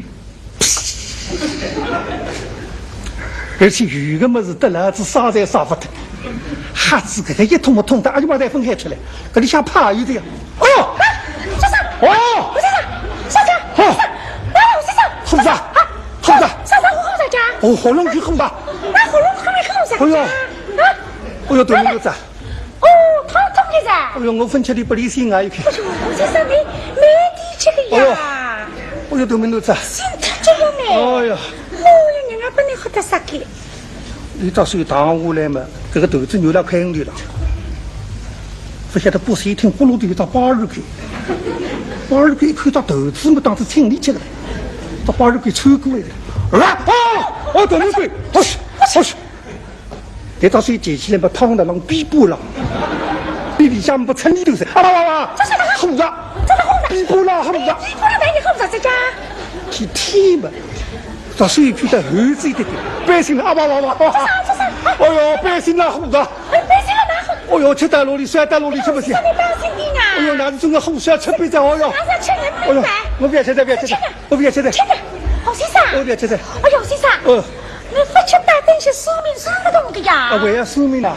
而且有个么事得了，是啥侪啥勿得，瞎子搿个一痛么痛得，哎呀妈，侪分开出来，搿里向怕有的呀。哎哟，先生，哦，先生，小姐，哦，哎，先生，胡子啊，胡子啊，先生，我好在家，哦，喉咙就胡子啊，那喉咙还没好在家，哎哟，啊，哎哟，对面有子啊。 哦，汤痛个噻。哎哟，我分吃的不离心啊，一看。哎呦，我就说你没底气个呀。哎呦，哎呦，对面头子啊。心太重了呢。哎呀。哦哟，人家本来好得啥个。你到时候打下来嘛，搿个头子扭了开里了。勿晓得不是一听咕噜的一只八二开，八二开一看到头子嘛，当时请你去了，到八二开抽过来的。啊，哦，哦，对面开，哦，是，哦，是。 搿道水溅起来，把烫得浪逼不了，比里向不成里头是，啊哇哇哇，这是哪个胡子，这是胡子，逼不了，胡子，逼不了，没你胡子这家。去踢嘛，到水里去的猴子一点点，百姓啊哇哇哇哇，这是，这是，哎呦，百姓啊胡子，哎，百姓啊哪胡子？哎呦，吃到路里，摔到路里，吃不消。这是百姓的啊。哎呦，拿着这个胡子要吃杯子，哎呦，拿着吃人哎呦，我不要吃的，不要吃的，我不要吃的，吃的，好先生，我不要吃的，哎呦，先生，嗯。 那勿吃带等些说明书勿懂个呀？啊，还要说明啊？啊？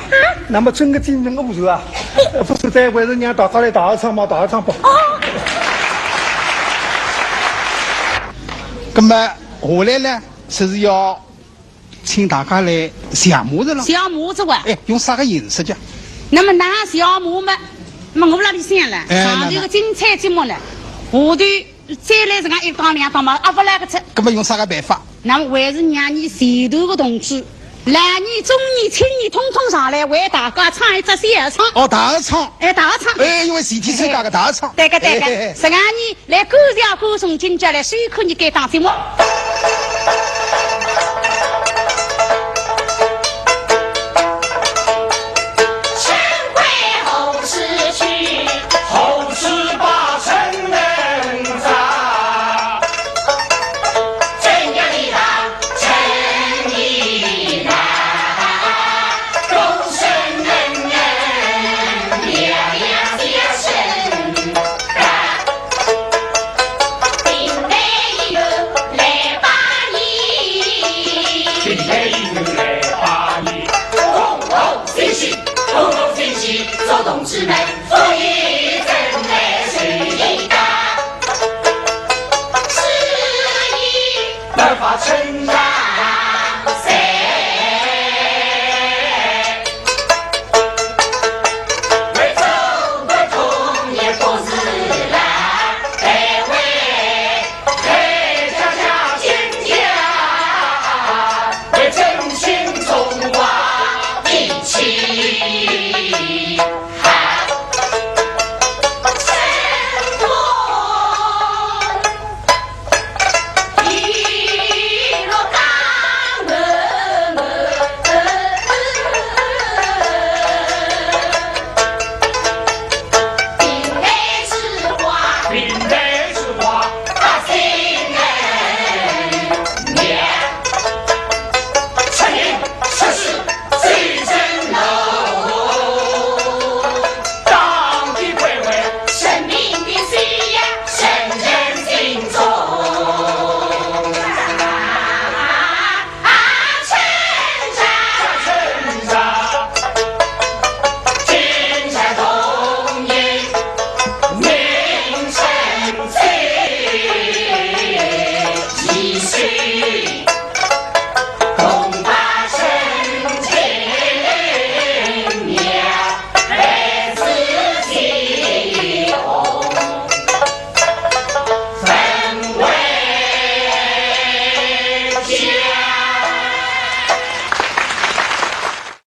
那么真个精神无数啊，不是在还是让大家来大合唱嘛，大合唱吧。哦。那么下来呢，就是要请大家来谢幕子了。谢幕子哇？哎，用啥个形式讲？那么拿谢幕嘛，那么我那里想了，哎，上头个精彩节目呢，下头 再来自家一档两档嘛，啊，勿来个出。那么用啥个办法？那么还是让你前头个同志，老年、中年、青年，统统上来为大家唱一只小唱。哦，大合唱。哎，大合唱。哎，因为集体参加个大合唱。对个，对个。哎，哎，哎。实梗呢，来感谢观众今朝来收看你该档节目。